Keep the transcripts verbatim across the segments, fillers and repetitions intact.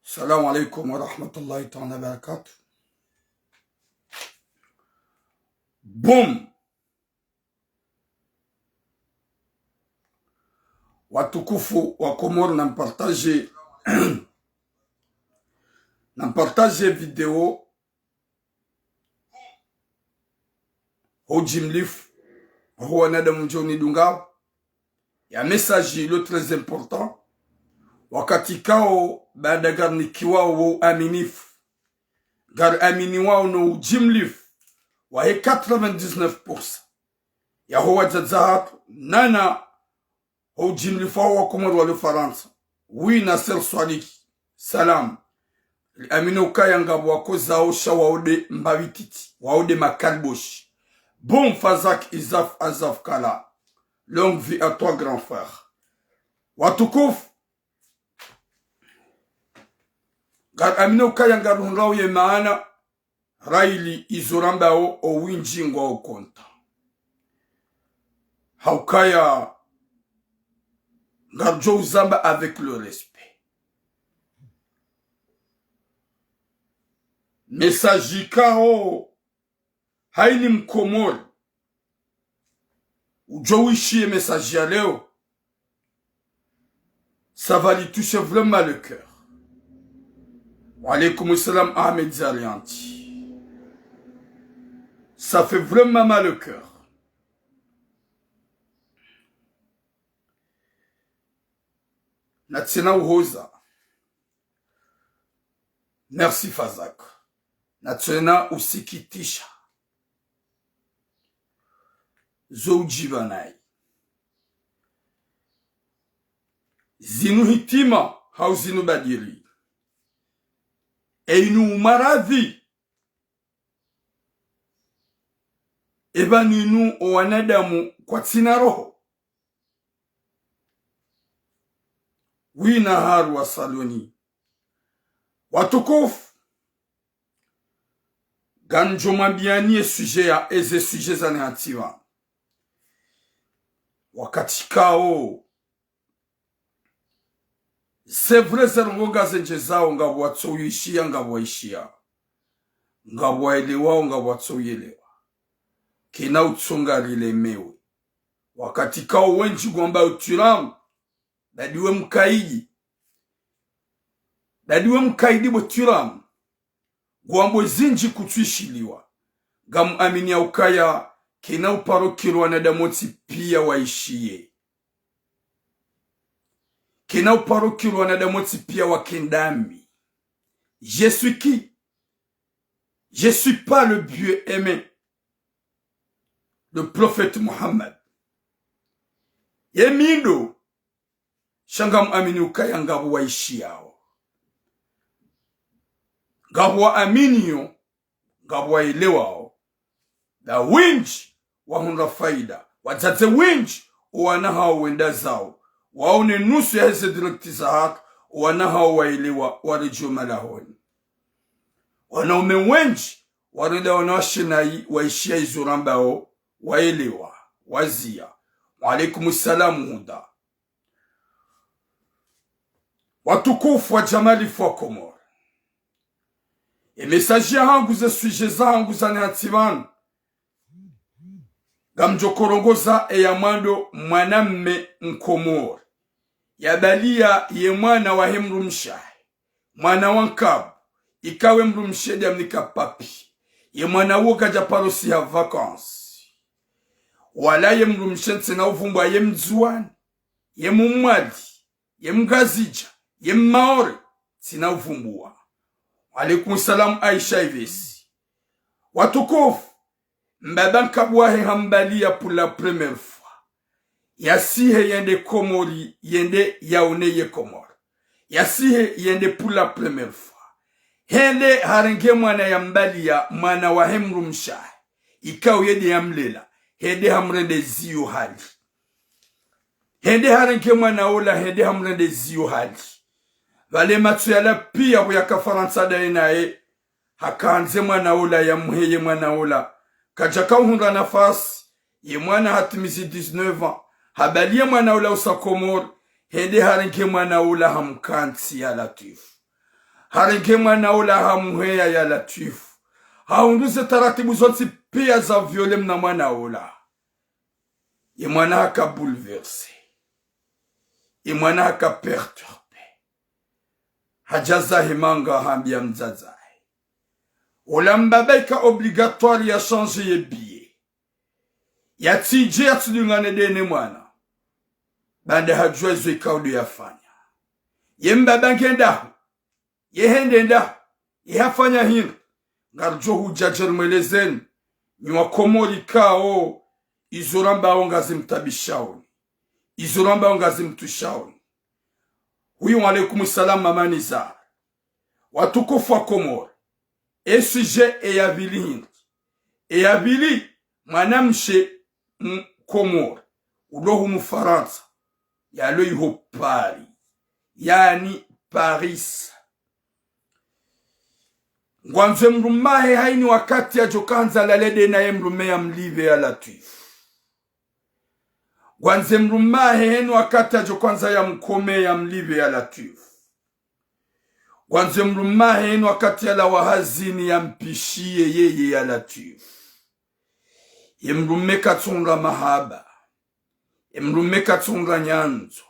السلام عليكم ورحمة الله تعالى وبركاته. Boum. Watukufu wa Komori, na mpartage, na mpartage video ho ujimlifu ho wanadamu ndjo nidungao. Ya message ilo très important. Wakati kao baada ngarinikiwao wo uaminifu, ngariaminiwao no ujimlifu wahe quatre-vingt-dix-neuf pour cent yaho wadzadze hatru, nana ho ujimlifu waho wa Komori walo Farantsa. Oui, Nasser Swaliki, salam. Riamini ukaya ngapvo wakozao sha wao nde mbapvi titi, wao nde makaliboshi. Boum Fazak Izaf Azaf Kala. Longue vie à toi, grand frère. Watukufu, ngariamini ukaya ngarihundrao ye maana rahili izo rambao, o windji ngwao contre. Haukaya ngaridjo uzamba avec le respect. Message ikao haina Mkomori udjo wishiya ye message ya leo, ça va lui toucher vraiment le cœur. Wa alaykum salam Ahmed Zarianti. Ça fait vraiment mal au cœur. Na tsena uhoza. Merci Fazak. Na tsena usikitisha zo udjipva nayi. Zinu hitima hau zinu badiri. E inu umaradhi. Eba ninu o wanadamu kwatsina roho. Wina haru wa saloni. Watukufu, ngamdjo mwambiyani ye sujet ya, eze sujet zanihatsiwa. Wakati kao, c'est vrai, ze ndrongoo ngazendjezao, ngapvo watsoyishiya, ngapvo wayishiya, ngapvo wayelewao, ngapvo watsoyelewa. Kena utsonga rilemewe. Wakati kao wendji ngwambao Thuram, badi we mkaidi. Badi we mkaidi bo Thuram. Ngwambo zindji kutswishiliwa. Ngamuamini ya ukaya kena uparo kilo wanadamu wontsi piya wayishiye. Kena uparo kilo wanadamu wontsi piya wakendami. Je suis qui? Je suis pas le bien-aimé, le prophète Muhammad. Ye mi ndo, sha ngamuamini ukaya ngapvo wayishiyao. Ngapvo waaminiyo, ngapvo wayelewao. Na wendji wahundra faida. Wadzadze wendji, owana hawo wenda zawo. Waone nusu yaheze direct zahatru, owana hawo wayelewa, waredjeyi malahoni. Wanaume wendji, warenda wanawashe nayi, wayishiya izo rambao, wayelewa, waziya. Wa alaykum salam Huda. Watukufu wa djamalifu wa Komori. E message yahangu, ze sujet zahangu zanihatsi pvanu. Ngamdjo korongoza eya mwando, mwanamme Mkomori yabaliya ye mwana wahe mdrumshe wahe. Mwana wa nkabu, ikao ye mdrumshe nde yamnika papier. Ye mwana uwo kadja paro siha vacances. Wala ye mdrumshe ntsina uvumbuwa ye Mndzuwani, ye Mmwali, ye Mngazidja, ye Mmaore, ntsina uvumbuwa. Wa alaykum salam Aisha Ivesi. Watukufu, mbaba nkabu wahe hambaliya pour la première fois. Yasihe yende Komori, yende yaone ye Komori. Yasihe yende pour la première fois. Hende harenge mwana yambaliya, mwana wahe mdrumshe wahe. Ikao yende yamlela. Hende hamrende ziyo hali. Hende harenge mwana ola, hende hamrende ziyo hali. Pvale matso yala piya pvo yaka Farantsa ndaye naye. Hakandze mwana ola, yamuheye mwana ola. Kadjaka uhundra nafasi. Ye mwana hatimizi dix-neuf ans. Habaliye mwana ola usa Komori. Hende harenge mwana ola hamkantsi ya Latwifu. Harenge mwana ola hamuheya ya Latwifu. Hahundru ze taratibu zontsi piya za viole mna mwana ola. Ye mwana haka bouleversé. Ye mwana haka perturbé. Hadja zahe manga hambiya mdzadze wahe. Ola mbaba ika obligatoire ya changer ye billet. Yatsidje yatsidungane ndeye ne mwana. Baanda hadjuwa izo ikao ndo yafanya. Ye mbaba nge ndahu. Ye hende ndahu. Ye hafanya hindri. Ngaridjo hudja dje rimwelezeni. Nyi wa Komori ikao. Izo rambao ngazimtabishaoni. Izo rambao ngazimtushaoni. Oui, wa alaykum salam, Mama Niza. Watukufu wa Komori. E sujet eya pvili hindri. Eya pvili, mwanamshe Mkomori. Ulo hunu Farantsa. Yalo iho Paris. Yaani Paris. Ngwandzo ye mdrume wahe haini wakati yadjo kandza lale ndeye naye mdrume yamlipve ya Latwifu. Ngwandzo ye mdrume wahe haini wakati yadjo kandza yamkome yamlipve ya Latwifu. Ngwandzo ye mdrume wahe haini wakati yalawa hazini yampishiye yeye ya Latwifu. Ye mdrume katsundra mahaba. Ye mdrume katsundra nyandzo.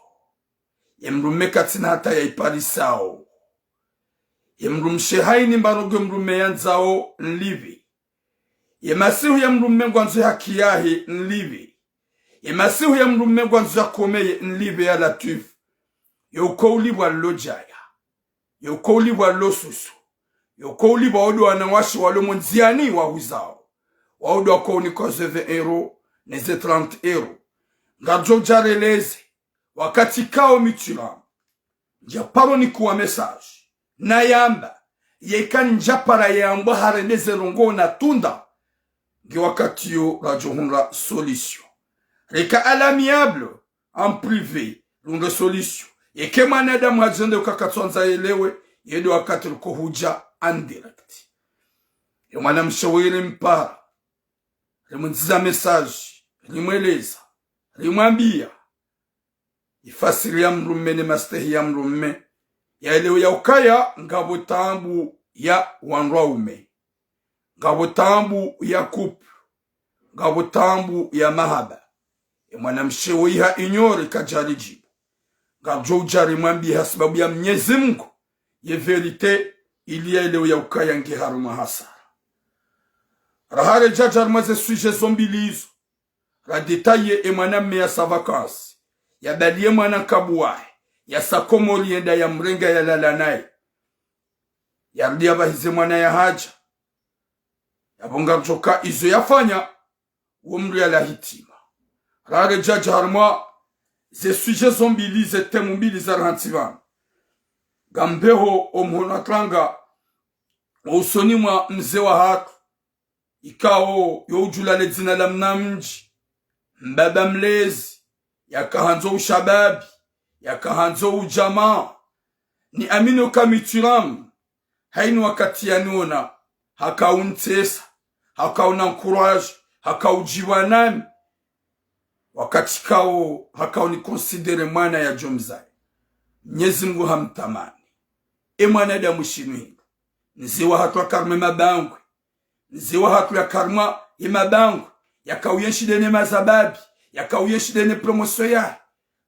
Ye mdrume katsina hata ya iparisao. Ye mdrumshe haini mba rogo ye mdrume yandzao nlipve. Ye masihu ya mdrume ngwandzo ye haki yahe nlipve. Ye masihu ya mdrume ngwandzo yakomeye nlipve ya Latwifu. Yo uko ulipvwa lo djaya. Yo uko ulipvwa lo susu. Yo uko ulipvwa odo wanawashe walo mo ndziani wahuzao. Wa odo wako unikwa ze vingt euros, ne ze trente euros. Ngaridjo udja releze. Wakati kao Mitchell. Ndjaparo nikuwa message. Nayamba. Yeka ndjapara yambwa harende ze ndrongoo natunda. Nge wakati yo radjo hundra solution. Reka à l'amiable, en privé, rundre solution. Yeke mwanadamu hadjende uka katswandza yelewe, yende wakati ruko hudja en direct. Ye mwanamshe wele mpara. Rimwindziza message, rimweleza, rimwambiya. Ifasiri ya mdrume ne mastehi ya mdrume. Yaelewe ya ukaya ngapvo taabu ya wandru waume. Ngapvo taabu ya couple. Ngapvo taabu ya mahaba. Ye mwanamshe wo iha inyore kadjali djibu. Ngaridjo udja rimwambiye ha sababu ya Mnyezi Mngu. Ye vérité ili yaelewe ya ukaya nge harumwa hasara. Raha redja dja harumwa ze sujet zo mbili izo. Radétailler ye mwanamme yasa vacances, yabaliye mwana nkabu wahe, yasa Komori yenda yamrenga yalala naye. Yarudi yapvahize mwana yahadja. Yapvo ngaridjo ka izo yafanya, wo mdru yalawa hitima. Raha redja dja harumwa ze sujet zo mbili, ze thèmes mbili za rahantsi pvanu. Ngambeho omhono atranga, wo usoni mwa mze wahatru. Ikao yo udjulwa le dzina la mnamdji, mbaba mlezi, yaka handzo ushababi, yaka handzo udjamaa. Ni amini uka Mitchell, haini wakati yaniona, haka untsesa, haka una encourage, haka udjiwa nami. Wakati kao, haka uni considérer mwana yadjo mzaya. Mnyezi Mngu hamtamani. E mwanadamu shinu hindru. Mze wahatru yaka harumwa mabangwe. Mze wahatru yaka harumwa ye mabangwe, yaka uyenshi ndeye ne mazababi, yaka uyenshi ndeye ne promotion yahe.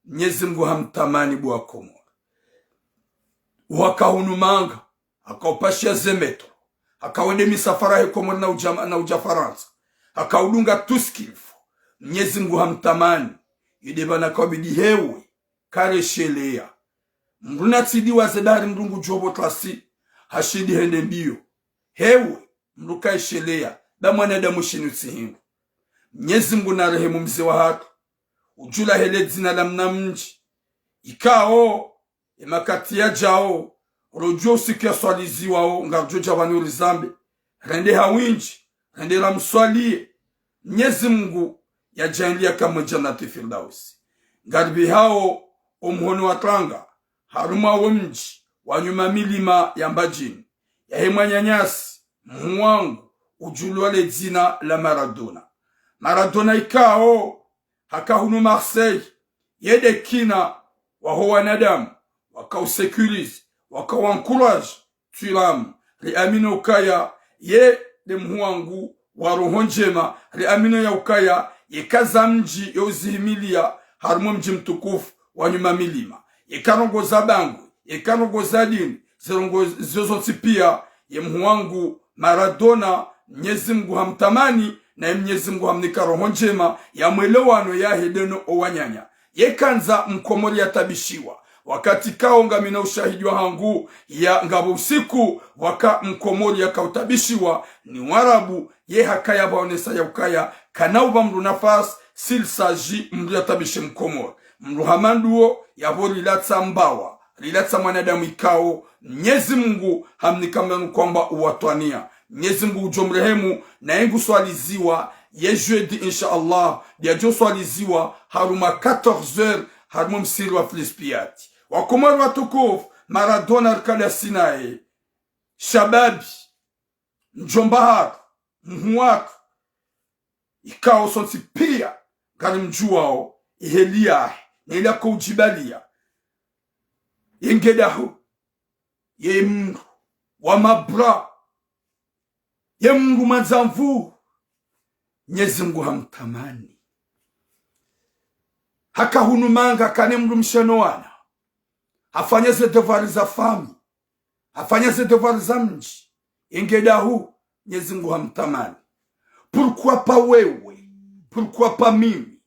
Mnyezi Mngu hamtamani bo wa Komori. Waka hunu manga, haka upashiya ze métro, haka wende misafara he Komori na udja, na udja Farantsa, haka udunga tout ce qu'il faut. Mnyezi Mngu hamtamani, yide pvanu kaubidi hewe, karesheleya. Mdru natsi diwaze bahari mdru ngudjo pvo tlasi, hashindi hende mbiyo. Hewe, mdru kaesheleya, ba mwanadamu shinu tsi hindru. Mnyezi Mngu narehemu mze wahatru. udjulwa he le dzina la mna mdji. Ikao, ye makati yadjao, rodjo usiku yaswaliziwao, ngaridjo dja pvanu rizambe, rende ha windji, rende ramswaliye, Mnyezi Mngu yadjaanliye kamwe Jannati Firdausi. Ngaripvihao omhono wa tanga, harumwa wo mdji wa Nyuma Milima ya Mbadjini, yahe mwananyasi, mhuu wangu, udjulwa le dzina la Maradona. Maradona ikao, haka hunu Marseille, ye nde kina waho wanadamu, waka u sécuriser, waka u encourager, Thuram, riamini ukaya, ye nde mhuu wangu wa roho ndjema, riamini ya ukaya, yeka za mdji yo uzihimiliya, harumwa mdji mtukufu wa Nyuma Milima. Yeka ndrongoo za bangwe, yeka ndrongoo za dini, ze ndrongoo zizo zontsi piya, ye mhuu wangu Maradona, Mnyezi Mngu hamtamani, naye Mnyezi Mngu hamnika roho ndjema, ya mwelewano yahe ndeno owananya. Yeka ndza Mkomori yatabishiwa. Wakati kao ngamina ushahidi wahangu, ya ngapvo usiku, waka Mkomori yaka utabishiwa, ni Mwarabu, ye hakaya pvaonesa ya ukaya, kana upva mndru nafasi, s'il s'agit mndru yatabishe Mkomori. Mndru hama nduwo, yapvo rilatsa mbawa, rilatsa mwanadamu ikao, Mnyezi Mngu hamnika manu kwamba uwatwaniya. Mnyezi Mngu udjo mrehemu, naye ngu swaliziwa, ye jeudi, insha Allah, ndiyadjo swaliziwa, harumwa quatorze heures, harumwa msihiri wa Filispiyati. Wakomori watukufu, Maradona rikadasi naye. Shababi, mdjomba hatru, mhuu hatru, ikao sontsi piya, ngarimdjuwao, ye heli yahe, ne ili yako udjibaliya. Ye nge dahu, ye mndru wa mabra, ye mndru mwandzanvu, Mnyezi Mngu hamtamani. Haka hunu manga kane mndru mshe no wana. Hafanya ze devoir za famiyi. Hafanya ze devoir za mdji. Ye nge dahu, Mnyezi Mngu hamtamani. Pourquoi pas wewe? Pourquoi pas mimi?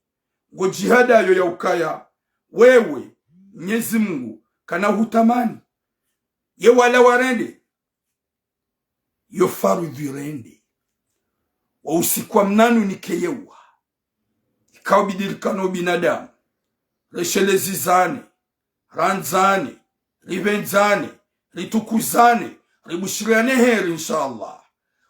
Ngo djihada yo ya ukaya, wewe, Mnyezi Mngu, kana hutamani. Ye wala warende. Yo faradhwi rende. Wo usiku wa mnane unike ye uha. Ikao bidi rikane ubinadamu. Reshelezizane. Randzane. Ripvendzane. Ritukuzane. Ribushiriyane heri, insha Allah.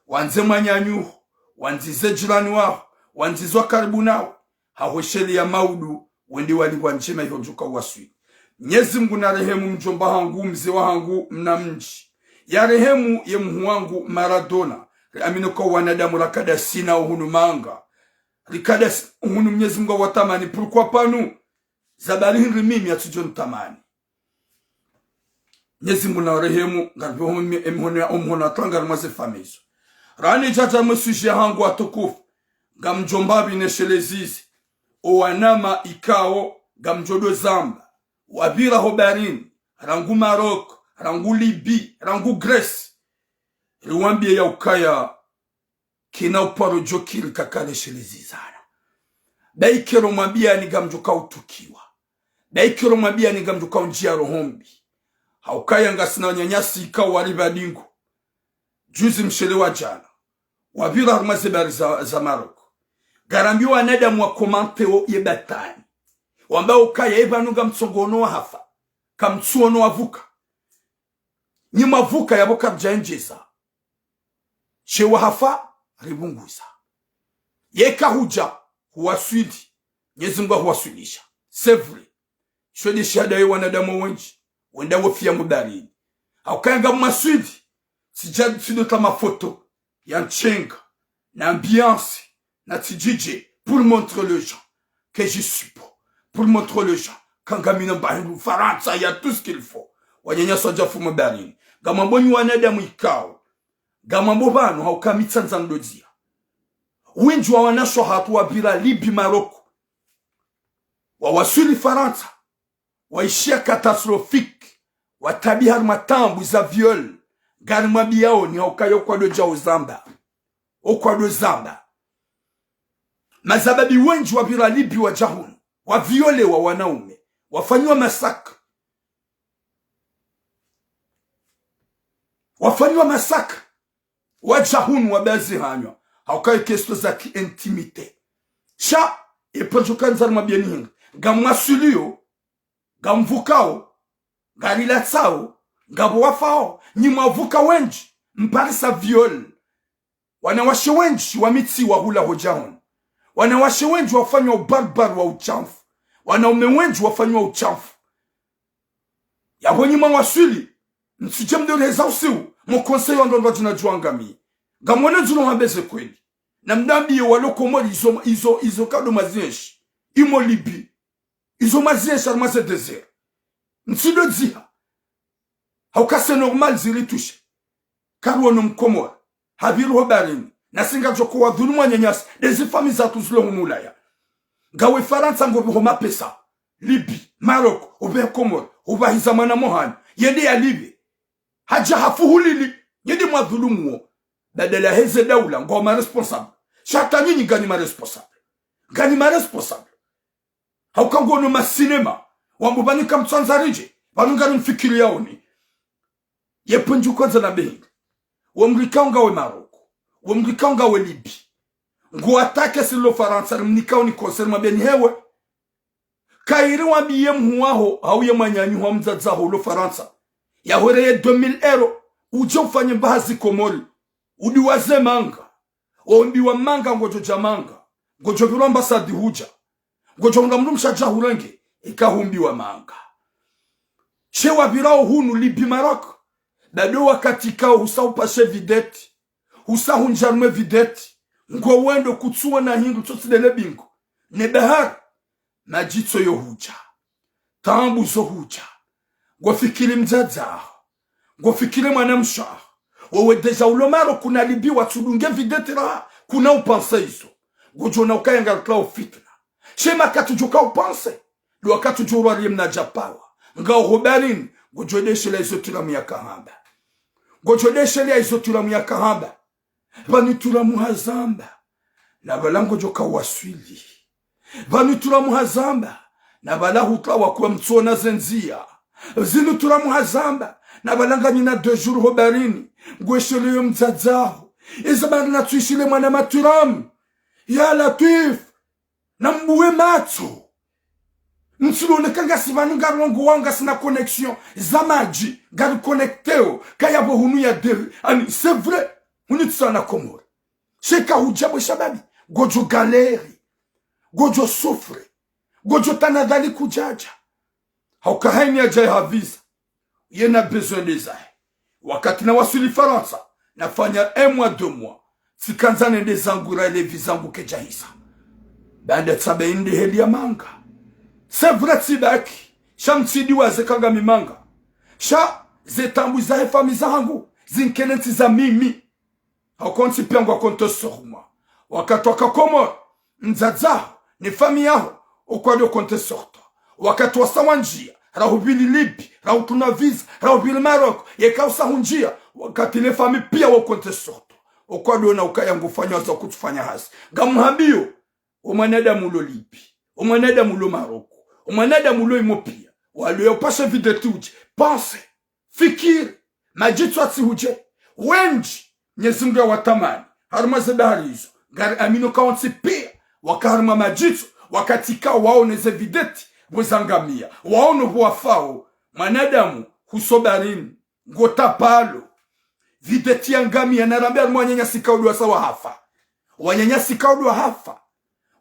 Wandze mwananyaho. Wandzize jirani waho. Wandzize wa karibu nawe. Hahwesheleya maudu, wende walipvwa ndjema iho djuka uwaswili. Mnyezi Mngu narehemu mdjomba hangu, mze wahangu, mna mdji. Yarehemu ye mhuu wangu Maradona. Riamini kwa wanadamu rakadasi nao hunu manga. Rikadasi hunu Mnyezi Mngu awatamani, pourquoi pas nous? Zabari hindri mimi yatsudjo nitamani. Mnyezi Mngu narehemu, ngaripvihao emihono ya, omhono wa tanga harumwa ze famiyi zo. Rani djadja mwe sujet yahangu watukufu, ngamdjomba pvi neshelezize, owanama ikao, ngamdjo ndo zamba, wapvira ho baharini, rangu Maroc, rangu Libye, rangu Grèce. Riwambiye ya ukaya, kina uparo djo kiri kaka reshelezizana. Ba ike ro mwambiyani ngamdjo ka utukiwa. Ba ike ro mwambiyani ngamdjo ka undjiya roho mbi. Haukaya ngasina wananyasi ikao wali pvadingo. Juzi mshele wa djana. Wapvira harumwa ze bahari za, za Maroc. Ngarambiyo wanadamu wa commenter wo ye batani. Wamba ukaya ye pvanu ngamtsongo ono wahafa. Kamtsu ono wavuka. Nyi mwavuka yapvo kapvadja endjeza. She wahafa, ripvunguza. Yeka hudja, huwaswili. Mnyezi Mngu ahuwaswilisha. C'est vrai. Sho nde shahada ye wanadamu wendji, wenda wafiya mbaharini. Haukaya ngamwaswili, tsidja tsidota mafoto ya ntsenga, na ambiance, na tsidjidje, pour montrer les gens que je suis beau, pour montrer les gens que ngamina mba hindru Farantsa, il y a tout ce qu'il faut. Wananyasi wadja fuma baharini. Ngamwambo nyi wanadamu ikao. Ngamwambo pvanu hauka mi tsandza ndodziya. Wendji wa wanashe hatru wapvira Libye, Maroc. Wawaswili Farantsa. Waishiya catastrophique, watabiha harumwa taabu za viol, ngarimwambiyao ni haukaya okwado dja uzamba. Okwado zamba. Mashababi wendji wapvira Libye wadja hunu, waviolewa wanaume, wafanyiwa massacre. Wafanyiwa massacre. Wadja hunu wabazihanywa. Haukaya question za ki intimité. Sha, Epvo ndjo kandza rimwambiyeni hindri. Ngamwaswiliyo, ngamvukao, ngarilatsao, ngapvo wafao, nyi mwavuka wendji, mparisa viol. Wanawashe wendji wamitsiwa hula hodjahoni. Wanawashe wendji wafanywa ubarbar wa ushamfu. Wanaume wendji wafanywa ushamfu. Yapvo nyi mwawaswili, mtsidje mdoreheza usiu, mo conseil wa ndrondro djina djuangami. Ngamwone ndziro hambeze kweli. Na mdambiye walo Komori izo, izo, izo kado mazienshi. Imo Libye. Izo mazienshi harumwa ze désert. Mtsidodziha. Hauka c'est normal ziritushe. Karuono mkomori hapviri ho baharini. Nasi ngadjo ko wadhulumu wananyasi. Ndezi famiyi zatru zilo hunu Ulaya. Ngawe Farantsa ngopviho mapesa. Libye, Maroc, upvehe Komori, upvahiza mwana mohani. Yende yalipve. Hadja hafuhulili. Nyinyi mwadhulumuo. Badala heze daula, ngwao ma responsable. Sha hata nyinyi nganyi ma responsable. Nganyi ma responsable. Hauka ngwono ma cinéma, wambo pvanu kamtsandza ridje, pvanu ngarimfikiriyaoni. Yepvo ndjo kandza nambe hindri. Wo mdru ikao ngawe Maroc, wo mdru ikao ngawe Libye. Ngu attaqué silo Farantsa, rimnikao ni conseil mwambiyeni hewe. Kayiri wambiye mhuu waho, hau ye mwananyaho, mdzadze waho ulo Farantsa. Yahwereye deux mille euros, udje ufanye mbahazi Komori. Udiwaze manga. Waumbiwa manga ngodjo dja manga. Ngodjo pvirwa ambassade hudja. Ngodjo hundra mdrumshe adja hurenge. Eka humbiwa manga. She wapvirao hunu Libye Maroc. Bado wakati kao husa upashe videti. Husa hundja harumwe videti. Ngo wendo kutsuwa na hindru tsotsi dele bingu. Ne bahari. Madjitso yo hudja. Taabu zo hudja. Ngofikiri mdzadze waho. Ngofikiri mwanamshe waho. Wewe déjà ulo Maroc kuna Libye watsudunge videti raha. Kuna upanse izo. Ngodjo ona ukaya ngarutlao fitna. She makati djo ka upanse. Ndo wakati djo urwariye mnadja pawa. Ngao ho baharini. Ngodjo desheleya izo tulamu ya kahamba. Ngodjo desheleya izo tulamu ya kahamba. Pvanu tulamu hazamba, na pvala ngodjo ka waswili. Pvanu tulamu hazamba, na pvala hutlawa kuwa mtsona ze ndziya. Zinu tulamu hazamba, na pvala nganyina deux jours ho baharini, ngwesheleyo mdzadze waho. Iza bahari natsuishile mwana matulamu. Ya Latwif, nambuwe matso. Mtsiloneka ngasi pvanu ngarilongowao ngasina connexion za madji, ngari connectéo, kayapvo hunu ya deri, ani, c'est vrai, hunu tsana Komori. She ka hudja bwe shababi, ngodjo galérer, ngodjo souffrir, ngodjo tanadhali kudjadja. Hauka hayini yadja yahaviza. Yena besoin de zahe. Wakati nawaswili Farantsa, nafanya un mois, deux mois. Tsikandza nende zangu ra ile visa yangu kedjahisa. Baanda tsabe inde heli ya manga. C'est vrai tsibaki. Sha mtsidiwaze ka ngami manga. Sha ze taabu zahe famiyi zahangu. Zinkele ntsi za mimi. Hauka wontsi piya ngwa compter sur moi. Wakati waka Komori, mdzadze waho, ne famiyi yaho, okwado compter sur toi. Wakati wasa wandjiya, rahupviri Libye, rahutruna visa, rahupviri Maroc, yeka usa hundjiya, wakati ne famiyi piya wo compter sur toi. Okwado ona ukaya ngufanya hazi, kutsufanya hazi. Ngamhambiyo, o mwanadamu ulo Libye, o mwanadamu ulo Maroc, o mwanadamu ulo imo piya, walo ya upashe videti udje, pense. Fikiri, madjitso yatsi hudje. Wendji, Mnyezi Mungu yawatamani. Harumwa ze bahari izo. Ngari amino ka wontsi piya. Waka harumwa madjitso. Wakati ka waone ze videti. Pvo zangamiya. Waono pvo wafao. Mwanadamu, huso baharini. Ngotapalo. Videti ya ngamiya. Narambe harumwa wananyasi kao ndo wasa wahafa. Wananyasi kao ndo wahafa.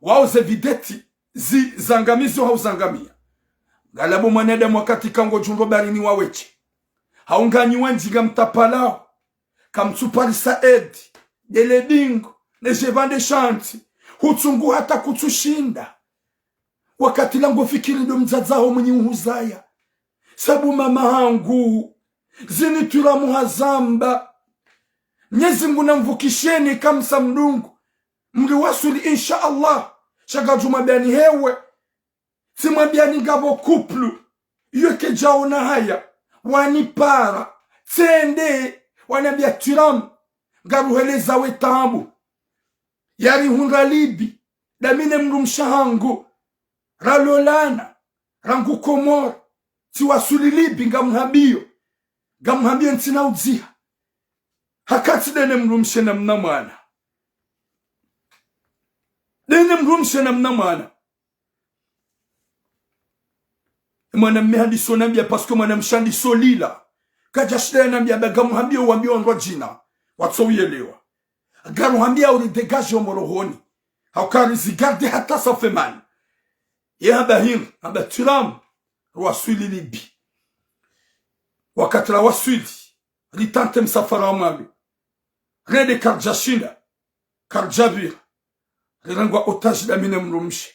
Wao ze videti zi zangamizo hau zangamiya. Ngalapvo mwanadamu wakati ka ngodjo undro baharini waweche. Hau nganyi wendji ngamtapalao. Kamtsuparisa edi. Dele bingu. Ne djepvandre sha ntsi. Hutsungu hata kutsushinda. Wakati la ngofikiri ndo mdzadze waho mwenyi uhuzaya. Sabu mama hangu. Zini tulamu hazamba. Mnyezi Mungu namvukisheni kamsa mdungu. Mri waswili, insha Allah. Sha ngamdjo mwambiyani hewe. Tsimwambiyani ngapvo couple. Iyo kedjaona haya. Wanipara. Tsende. Wanambiya tulamu. Ngaruheleza we taabu. Yarihundra Libye. Dami ne mdrumshe wahangu. Ralolana. Rangu Komori. Tsiwaswili Libye ngamhambiyo. Ngamhambiyo ntsina udziha. Hakati dene mdrumshe na mna mwana. Dene mdrumshe na mna mwana. Mwana mme handiso nambia, parce que mwana mshe handiso lila. Kadja shinda ya nambia, ba ngamuhambio wambio ndro djina. Watso uyelewa. Ngaruhambia uri dégagé omorohoni. Hauka rizigardé hata ça fait mal. Ye hamba hindri, hamba Thuram, rwaswili Libye. Wakati rawaswili, ritanté msafara wa mwando. Rende karidja shinda, karidja pvira. Rirengwa otage dami ne mdrumshe.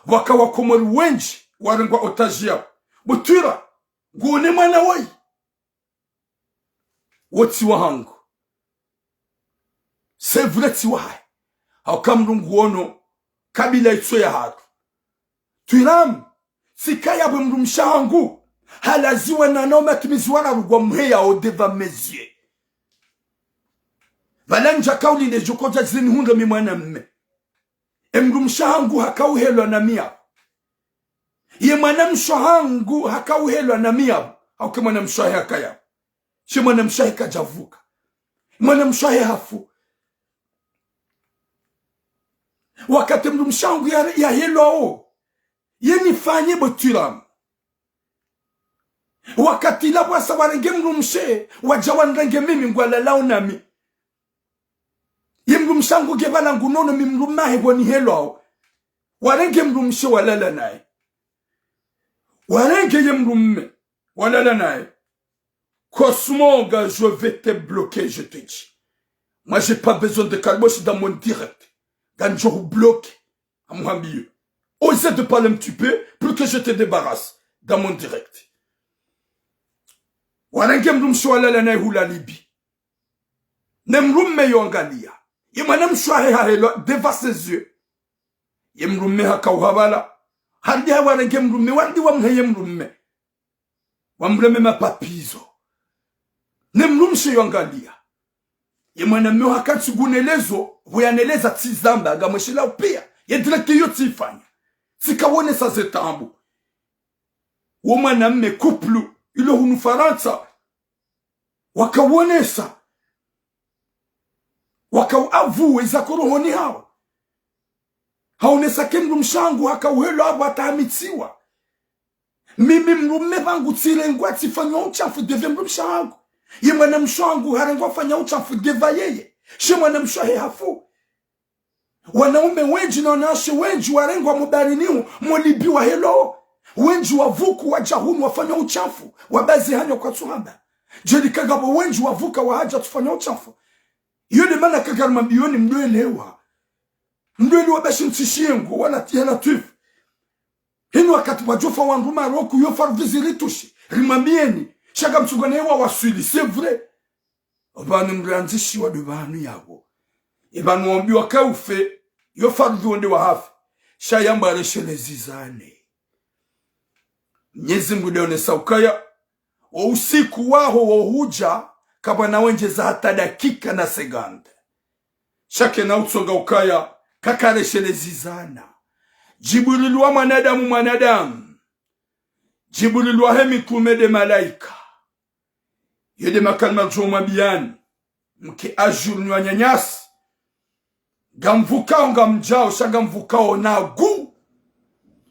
Waka wakomori wendji warengwa otage yawo. Bo Thuram, nguone mwana woyi. Wo tsi wahangu. C'est vrai tsi wahahe. Hauka mdru nguono kabila itso yahatru. Thuram, tsika yapvo mdrumshe wahangu halaziwa na wanaume watimizi wararu ngwamheyao devant mes yeux. Pvala ndja kauli ndedjo kodja zini hundre mi mwana mme. E mdrumshe wahangu haka uhelwa na mi yapvo. Ye mwana mshe wahangu haka uhelwa na mi yapvo. Hauka mwana mshe wahe haka yapvo. She mwana mshe wahe kadjavuka. Mwana mshe wahe hafu. Wakati mdrumshe wahangu ya, yahelwao. Ye nifanye bo Thuram. Wakati lapvwasa warenge mdrumshe, wadja wanrenge mimi ngwalalao nami. Ye mdrumshe wahangu nge pvala ngunono mi mdrumme wahe pvo nihelwao. Warenge mdrumshe walala naye. Warenge ye mdrumme walala naye. Cosmo, gars, je vais te bloquer, je te dis. Moi, j'ai pas besoin de caboche dans mon direct. Gars, je vous bloque. Amuhambie. Osez de parler un petit peu pour que je te débarrasse dans mon direct. Warenge mdrumshe walala naye hula Libye. Ne mdrumme yo angalia. Ye mwana mshe wahe hahelwa devant ses yeux. Ye mdrumme haka uha pvala. Harudi hawarenge mdrumme, warudi wamheye mdrumme. Wamreme mapapizo. Ne mdrumshe yo angalia. Ye mwana mme haka ntsi ngunelezo, pvo yaneleza tsi zamba, ngamweshelao pia. Ye direct yo tsifanya. Tsika wonesa ze taabu. Wo mwana mme couple, ilo hunu Farantsa. Waka wonesa. Waka uavoué iza korohoni hawo. Haonesa ke mdrumshe wahangu haka uhelwa apvo hata hamitsiwa. Mimi mdrumme pvangu tsirengwa tsifanywa uchafu devant mdrumshe wahangu. Ye mwana mshe wahangu harengwa fanya uchafu devant yeye. She mwana mshe wahe hafu. Wanaume wendji na wanawashe wendji warengwa mo baharini hu, mo Libye wahelwao. Wendji wavuku wadja hunu wafanya uchafu, wabazi hanywa kwatsu hamba. Djeli kangapvo wendji wavuka wahadja tsufanya uchafu. Iyo nde mana kangari mambioni mdwelewa. Mdwelewa bashi ntsishiengo, wala ya Latwifu. Hinu wakati pvwadjofa wandru Maroku, yo faradhwi ziritushi. Rimwambieni, sha ngamtsungane wa waswili, c'est vrai. Opvanu mriandzishiwa ndo pvanu yapvo. Epvanu wambiwa kaufe, yo faradhwi wonde wahafe. Sha yamba reshelezizane. Mnyezi Mngu nde onesa ukaya, wo usiku waho wo hudja, kapvwana wendjeza hata dakika na segonde. Sha kena utsonga ukaya, kakareshelezizana. Djibrilu wa mwanadamu, mwanadamu. Djibrilu wahe mitrume nde malaika. Yo nde makalima ridjo mwambiani. Mke ajuru nyi wananyasi. Ngamvukao ngamdjao, sha ngamvukao nagu.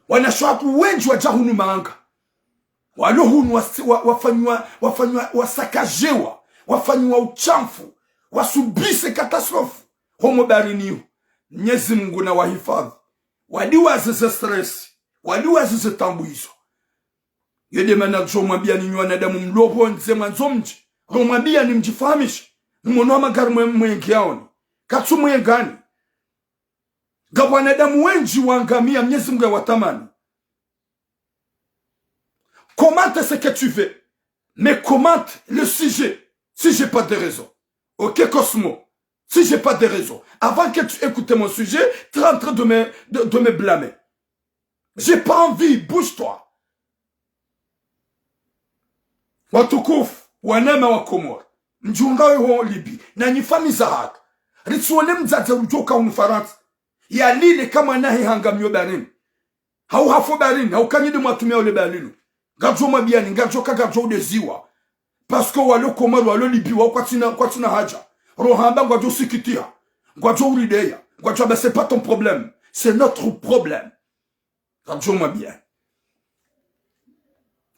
Wanashe wahatru wendji wadja hunu manga. Walo hunu wasi-, wa-, wafanywa, wafanywa, wasakajewa, wafanywa uchafu, wasubise catastrophe. Homo baharini hu. Mnyezi Mngu na wahifadhwi. Wadiwaze ze stress. Wadiwaze ze taabu izo. Yo nde mana ridjo mwambiani nyi wanadamu mlo pvondze mwandzo mdji. Ro mwambiani mdjifahamishe. Mmono wa magari mwe-, mwengeaoni. Katsu mwengani. Ngapvo wanadamu wendji wangamia Mnyezi Mngu ya watamani. Commente ce que tu veux. Mais commente le sujet. Si j'ai pas de raison. Ok, Cosmo. Si j'ai pas de raison. Avant que tu écoutes mon sujet, tu es en train de me, de, de me blâmer. J'ai pas envie, bouge-toi. Watukufu, wananya wa Komori, mdjunga weho Libye, na nyi famiyi zahatru. Ritsione mdzadze udjoka hunu Farantsa. Yalile kamwanahe hangamio baharini. Hau hafo baharini, hau kanyi nde mwatumia ole baharini. Ngaridjo mwambiani, ngaridjo ka ngaridjo udeziwa. Parce que walo Komori, walo Libye, wao kwatsina, kwatsina haja. Ro hamba ngwadjo sikitiha. Ngwadjo urideya. Ngwadjo amba c'est pas ton problème. C'est notre problème. Ngaridjo mwambiani.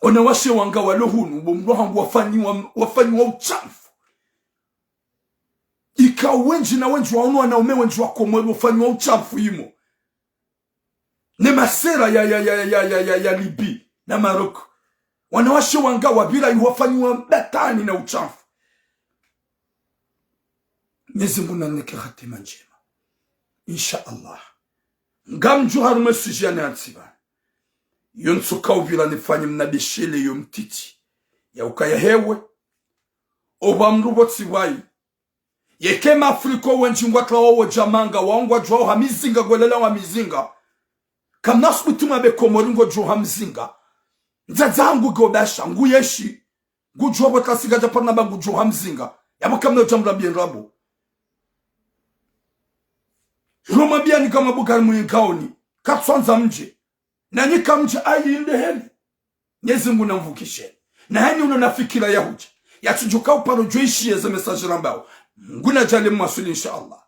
Wanawashe wanga walo hunu, bo mdru hangu wafanyiwa, wafanyiwa utshafu. Ika wendji na wendji waono wanaume wendji wa Komori wafanyiwa utshafu imo. Ne masera ya, ya, ya, ya, ya, ya, ya Libye na Maroc. Wanawashe wanga wapvira iho wafanyiwa batwini na utshafu. Mwenyezi Mungu nanike hatima ndjema. Insha Allah. Ngamdjo harumwa sujet ya nantsi pvanu. Yo ntsuka upvira nifanye mnabishele yo mtiti. Ya ukaya hewe. Oba mdru bo tsi wayi. Yeka ma Afrika wendji ngwatsaho wo djamanga, wao ngwadjuwao ha mizinga, ngwalala ha mizinga. Kamna subuti mwa be Komori ngudjuwa ha mzinga. Ndzadza hangu ngobasha, nguyeshi. Ngudjuwa bo tasi ngadja pvanu ba ngudjuwa ha mzinga. Yapvo kamna udja mrambie ndrabo. Roma bia ni kama bugari mwenye ngaoni. Katswandza mdje. Na nyika mdje ayi inde heli. Mwenyezi Mungu namvukishe. Na hani uno na fikira ya hudja. Yatsudjuka uparo djo ishiye ze message rambao. Nguna djale mwasuli, insha Allah.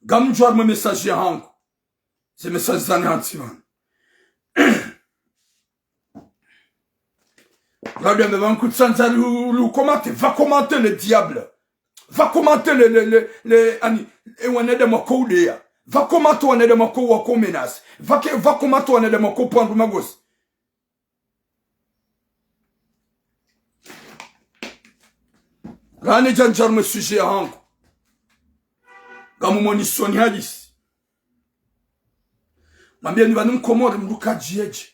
Ngamdjo harumwa message ya hangu. Ze message zani hantsi pvanu. Ngadu yambe pvanu kutsanza lu, lu commenter. Va commenter le diable. Va commenter le, le, le, le, ani, e wanadamu wako udeya. Va commenter wanadamu wako, wako menace. Va ke, va commenter wanadamu wako pvandu magosi. Rani djandja harumwa sujet ya hangu. Ngamu monisoni hadisi. Mwambieni pvanu Mkomori mdru kadjiyeje.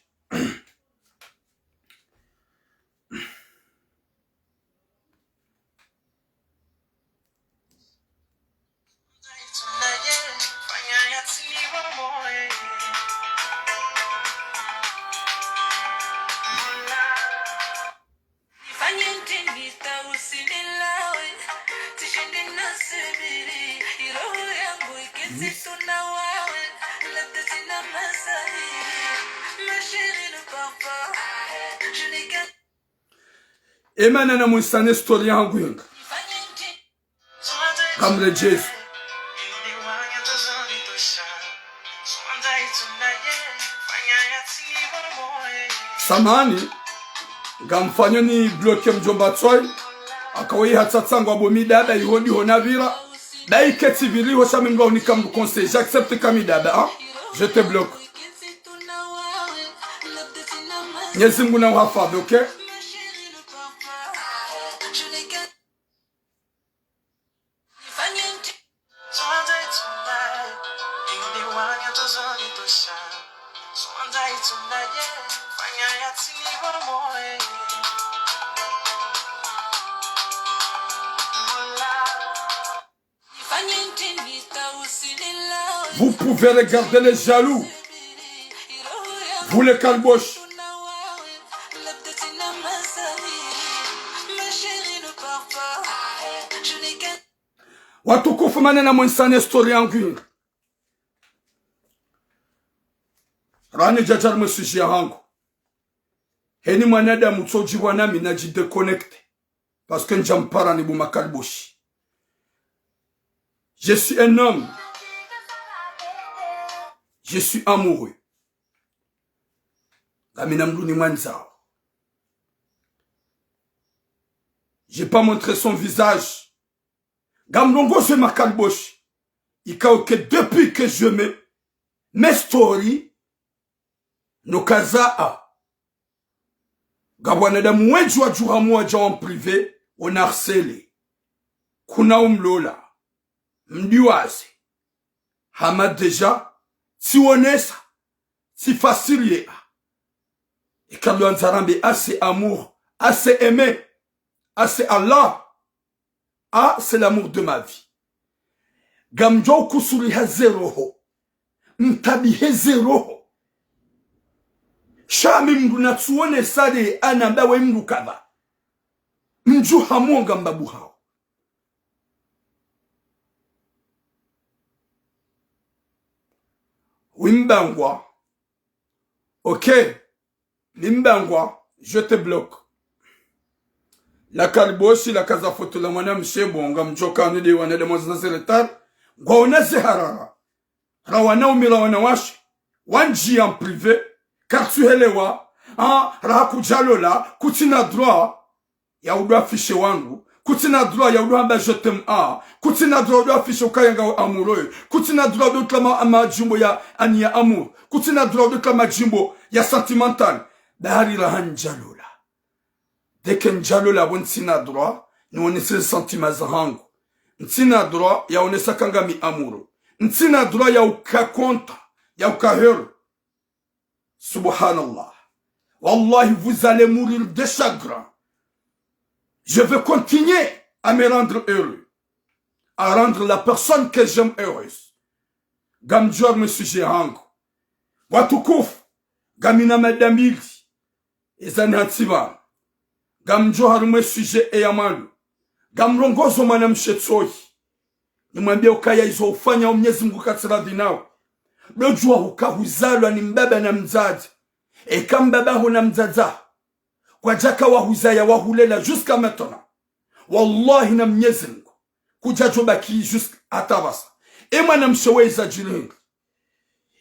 Emana namwesane story ya hangu yenga. Kamre Jesu. Samahani, ngamfanyo ni bloquer mdjomba Tsoy. Akawe hatsatsangwa bo midada iho ndiho napvira. Dai ketsi pviri ho sha mi mdru unika mdru conseil. J'accepte ka midada, hein. Je te bloque. Mwenyezi Mungu na uhafadhi, ok? Vous pouvez regarder les jaloux. Vous les kalbosh. Watukufu, mana namwesane story yangu yinu. Rani djadja harumwa sujet ya hangu. Heni mwanadamu tsodjibwa nami nadji déconnecter. Parce que ndjampara ni bo makalboshi. Je suis un homme. Je suis amoureux. Ngamina mdru nimwandzao. J'ai pas montré son visage. Ngamlongoze makalboshi. Ikao que depuis que je mets mes stories, no kazaa. Ngapvo wanadamu wendji wadjuha mwadja en privé, wona harceler. Kuna umlola. Mdiwaze. Hama déjà, tsionesa, tsifasiriye. Ikabla ndzarambe, ah, c'est amour, ah, c'est aimer, ah, c'est Allah. Ah, c'est l'amour de ma vie. Ngamdjo ukusuriha ze roho. Mtabihe ze roho. Sha mi mdru natsuone sade anamba we mdru kadha. Mdjuha mwonga mbabu hao. Wimbangwa. Ok. Limbangwa, je te bloque. La kalboshi, la kaza foto la mwana mshe, bo ngamdjoka nudi wana demoiselle Zeletar. Ngwaona ze harara. Ra wanaume, ra wanawashe. Wandji en privé. Kartsuhelewa. Ah, raha kudjalola, kutsina droit ya udo afficher wangu. Kutsina droit ya udo hamba je t'aime, ah. Kutsina droit udo afficher ukaya ngawe amoureux. Kutsina droit udo tlama madjimbo ya ani ya amour. Kutsina droit udo tlama madjimbo ya sentimental. Bahari raha ndjalola. Dès que ndjalola bo ntsina droit nionese sentiments zahangu. Ntsina droit ya onesa ka ngami amoureux. Ntsina droit ya uka content, ya uka heureux. Subhanallah. Wallahi, vous allez mourir de chagrin. Je vais continuer à me rendre heureux, à rendre la personne que j'aime heureuse. Ngamdjo harumwa e sujet hangu. Watukufu, ngamina mada mbili ezani hantsi pvanu. Ngamdjo harumwa e sujet eya mwando. Ngamrongozo mwanamshe tsoyi. Nimwambie ukaya izo ufanya o Mnyezi Mungu katsi radhi nawo. Dodjuwa huka huzalwa ni mbaba na mdzadze. Eka mbaba ho na mdzadze ho kwadjaka wahuzaya, wahulela jusqu'à maintenant, wallahi na Mnyezi Mungu, kudjadjo baki jusqu'à hata pvasa. E mwanamshe weyi zadjiri hindri?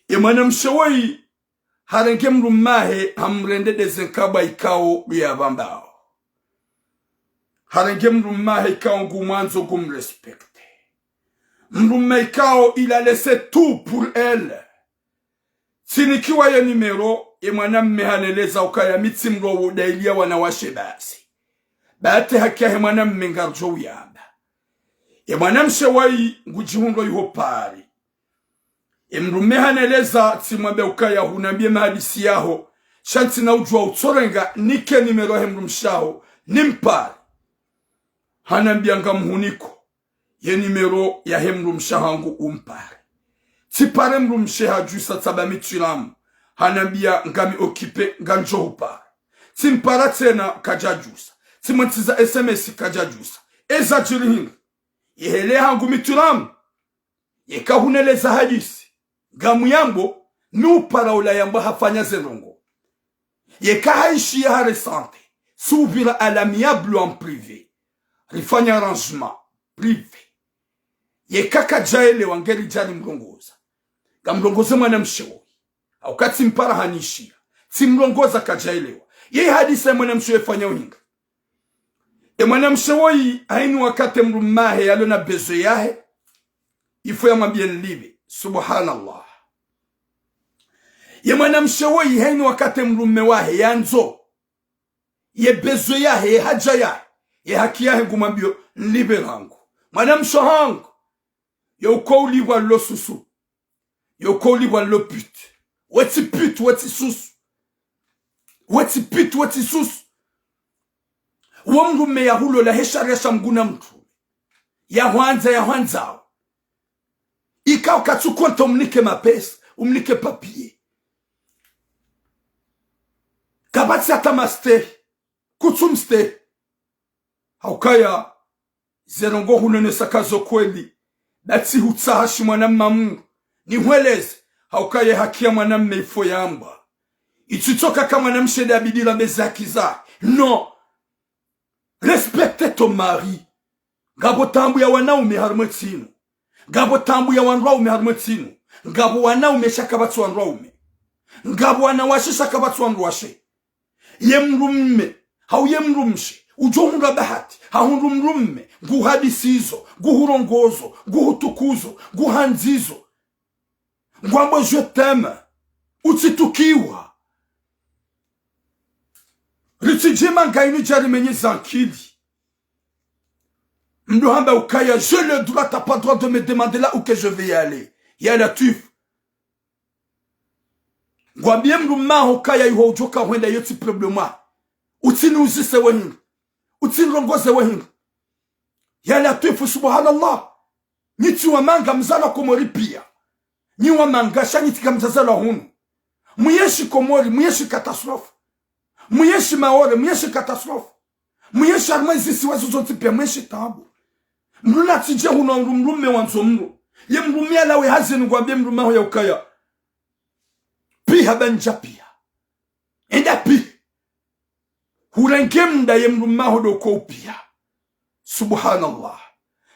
E mwanamshe weyi harenge mdrumme wahe hamrende de ze nkabwa ikao duyapvambao. Harenge mdrumme wahe ikao ngumwandzo, ngumrespecte. Mdrumme ikao il a laissé tout pour elle. Tsinikiwa ye numéro, ye mwanamme haneleza ukaya mi tsi mdru wo udailiya wanawashe basi. Ba hata haki yahe mwanamme ngaridjo uyamba. Ye mwanamshe wayi ngudjihundro iho Paris. Ye mdrumme haneleza, tsimwambe ukaya hunambiye mahadisi yaho, sha ntsina udjuwa utsorenga nike numéro yahe mdrumshe waho nimpare. Hanambiya ngamhuniko ye numéro yahe mdrumshe wahangu umpare. Tsipare mdrumshe hadjusa tsamba mi tsi ramu. Hanambiya ngami occupé, ngamdjo hupara. Tsimpara tsena kadjadjusa. Tsimwantsiza S M S kadjadjusa. Ezadjiri hindri? Yehele hangu mi tsi ramu. Yeka huneleza hadisi, ngamuyambo, mi upara ula yambwa hafanya ze ndrongo. Yeka haishiya haresente, si upvira à l'amiable en privé. Rifanya arrangement privé. Yeka kadjaelewa ngeridjo rimrongoza. Ngamrongoze mwanamshe woyi. Hauka tsimpara hanishiya. Tsimrongoza kadjaelewa. Ye hadisi ya mwanamshe woyi ifanya uhindri? E mwanamshe woyi, hayini wakati mdrumme wahe yalo na besoin yahe, il faut yamwambiye nilipve. Subhanallah. Ye mwanamshe woyi, hayini wakati mdrumme wahe yandzo ye besoin yahe, ye haja yahe, ye haki yahe, ngumwambiyo nilipve rangu. Mwanamshe wahangu, yo uko ulipvwa lo susu. Yo uko ulipvwa lo pute. We tsi pute, we tsi susu. We tsi pute, we tsi susu. Wo mdrumme yahulola he shariya sha Mngu na mtrume. Yahwandza, yahwandzao. Ikao katsu konta umnike mapesa, umnike papier. Kapvatsi hata mastehi. Kutsu mstehi. Haukaya ze ndrongo hunonesa kazo kweli. Ndatsi hutsaha shi mwanamme mdru nihweleze, haukaya ye haki ya mwanamme il faut yambwa. Itsitsoka ka mwanamshe nde yabidi rambe ze haki zahe. Non. Respecte ton mari. Ngapvo taabu ya wanaume harumwa entsi inu. Ngapvo taabu ya wandruwaume harumwa entsi inu. Ngapvo wanaume sha kapvatsi wandruwaume. Ngapvo wanawashe sha kapvatsi wandruwashe. Ye mdrumme, hau ye mdrumshe, udjo hundra bahati, hahundru mdrumme, nguhadisizo, nguhurongozo, nguhutukuzo, nguhandzizo. Ngwambo je t'aime, utsitukiwa. Ritsidjima ngayinu djari menye zankili. Mdru hamba ukaya, j'ai le droit, t'as pas droit de me demander là où que je vais aller. Ya Latwif. Ngwambiye mdrumme waho ukaya iho udjoka hwenda iyo tsi problème waho. Utsiniuzise we hindru. Utsinirongoze we hindru. Ya Latwifu, subhanallah. Nyi tsi wamanga mzalwa Komori piya. Nyi wamanga sha nyi tsi ka mzazalwa hunu. Muyenshi Komori, muyenshi catastrophe. Muyenshi Maore, muyenshi catastrophe. Muyenshi harumwa ezisiwa zontsi piya, muyenshi taabu. Mdru natsidje hunu undru mdrumme wandzo mdru. Ye mdrumme yalawe hazini ngwambiye mdrumme waho ya ukaya. Piha banja piha. Enda piha. Hurenge mda ye mdrumme waho ndo uko upiha. Subhanallah.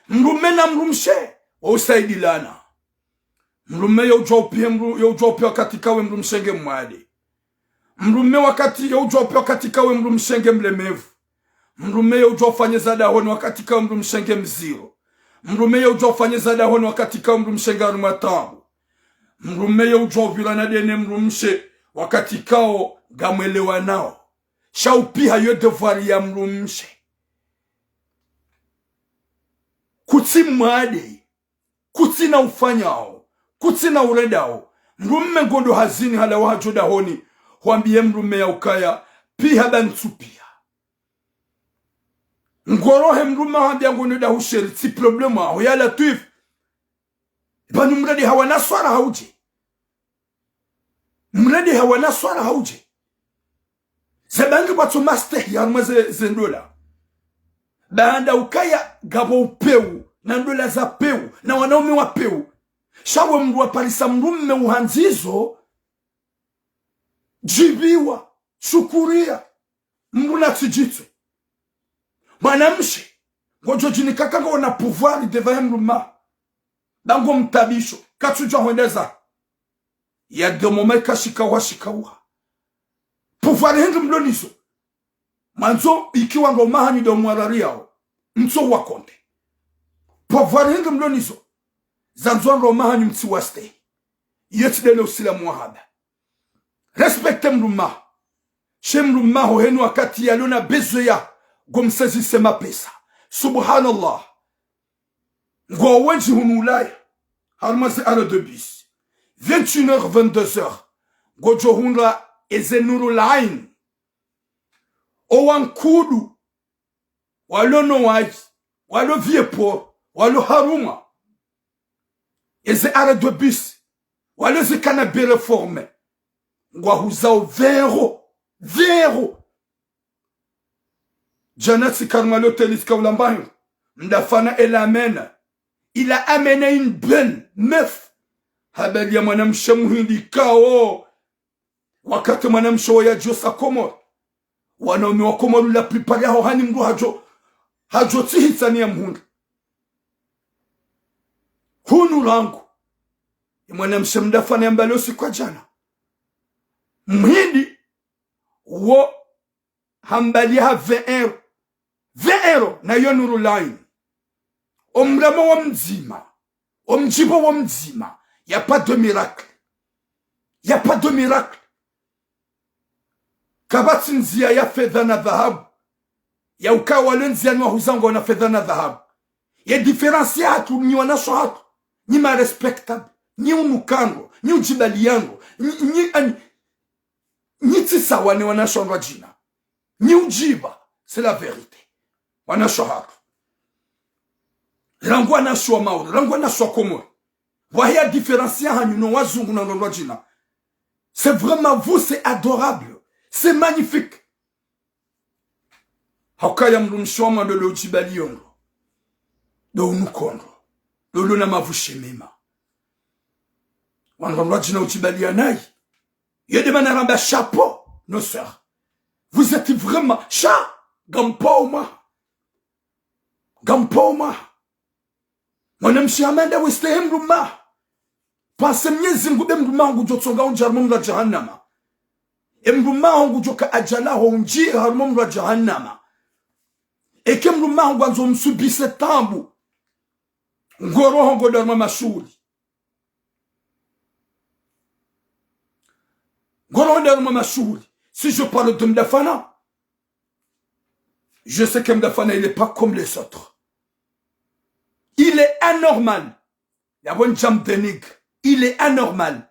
Mdrumme na mdrumshe, wausaidilana. Mdrumme yo udjuwa upihe mdru-, yo udjuwa upihe wakati kawe mdrumshe nge mwade. Mdrume wakati ye udjuwa upvi wakati kawe mdrumshe nge mlemevu. Mdrume ye udjuwa ufanye za dahoni wakati kawe mdrumshe nge mziro. Mdrume ye udjuwa ufanye za dahoni wakati kawe mdrumshe nge harumwa taabu. Mdrume ye udjuwa upvira na dene mdrumshe wakati kawo ngamwelewanao. Sha upviha yo devoir ya mdrumshe. Kutsi mwade, kutsina ufanyao, kutsina urendao. Mdrume ngondo hazini halawa hadjo dahoni, hwambiye mdrume ya ukaya, pviha ba ntsu pviha. Ngorohe mdrume hambia ngono dahu sheri, tsi problème aho, ya Latwif. Pvanu mradi hawana swara hauje. Mradi hawana swara hauje. Ze bangi pvatso mastehi harumwa ze, ze ndola. Baanda ukaya ngapvo upvewu, na ndola za pvewu, na wanaume wa pvewu. Sha we mdru wa parisa mdrume uhandzizo, djibiwa, shukuriya, mdru na tsidjitswe. Mwanamshe, ngodjo djinika ka ngona pouvoir devant ye mdrume. Ba ngo mtabisho, katsudjuwa hwendeza. Ya de moment kashikauha, shikauha. Pouvoir hindri mlo nizo. Mwandzo ikiwa ndo mahanyu ndo mwarariyao, mtso wa konde. Pouvoir hindri mlo nizo. Zandzwa ndo mahanyu mtsi wastehi. Iyo tsi dene usilamu wa haba. Respecte mdrume. She mdrume ho henu wakati yalo na besoin ya, ngo msezise mapesa. Subhanallah. Ngo wendji hunu Ulaya. Harumwa ze arrêt de bus. Vingt et une heures, vingt-deux heures. Ngodjo hundra eze Nurul Ain. Owankudu. Walo Noailles. Walo Vieux-Port. Walo harumwa eze arrêt de bus. Walo ze canapé réformé. Ngwahuzao vingt euros. Vingt euros. Djana tsika harumwa l'hôtel tsika hula mbahindru. Mdafana elle a amené. Il a amené une belle meuf. Habari ya mwanamshe muhindi kawo. Wakati mwanamshe wo yadjosa Komori. Wanaume wa Komori la plupart yaho hani mdru hadjo, hadjo tsihitsani ya muhundri. Hunu rangu. Ye mwanamshe mdafana yambalo siku ya djana. Muhindi wo hambali ha vingt euros. Vingt euros na yo Nurul Ain. Omramo wo mdzima. Omdjibo wo mdzima. Y a pas de miracle. Y a pas de miracle. Kapvatsi ndziya ya fedha na dhahabu. Ya ukaya walo ndziyani wahuza ngo na fedha na dhahabu. Ye différence yahatru nyi wanashe hatru. Nyi ma respectable. Nyi unukandro. Nyi udjibaliandro. Nyi, nyi, ani, nyi tsi sawa ne wanashe wandru wadjina. Nyi udjiba, c'est la vérité. Wanashe hatru. Rangu wanashe wa Maore, rangu wanashe wa Komori. Wahiya différence yahanyu no wazungu na wandru wadjina. C'est vraiment vous, c'est adorable. C'est magnifique. Hauka ya mdrumshe wa mwando lo udjibaliyo ndro. Lo unukondro. Lo lo na mavushe mema. Wandru wadjina udjibaliya nayi. Yo de mana ramba chapeau, nos sœurs. Vous êtes vraiment, sha, ngampoma. Ngampoma. Mwanamshe amanda weste emdrume. Panse Mnyezi Mngu be mdrume ngudjo tsonga undji harumwa omoro wa jahannama. Emdrume ngudjo ka ajali ho undji harumwa omoro wa jahannama. Eka emdrume ngwandzo msubise taabu. Ngoroho ngodjo harumwa mashuhuli. Ngoroho ngodjo harumwa mashuhuli. Si je parle de mdafana, je sais que mdafana, il est pas comme les autres. Il est anormal. Yapvo ndjam dénigre. Il est anormal.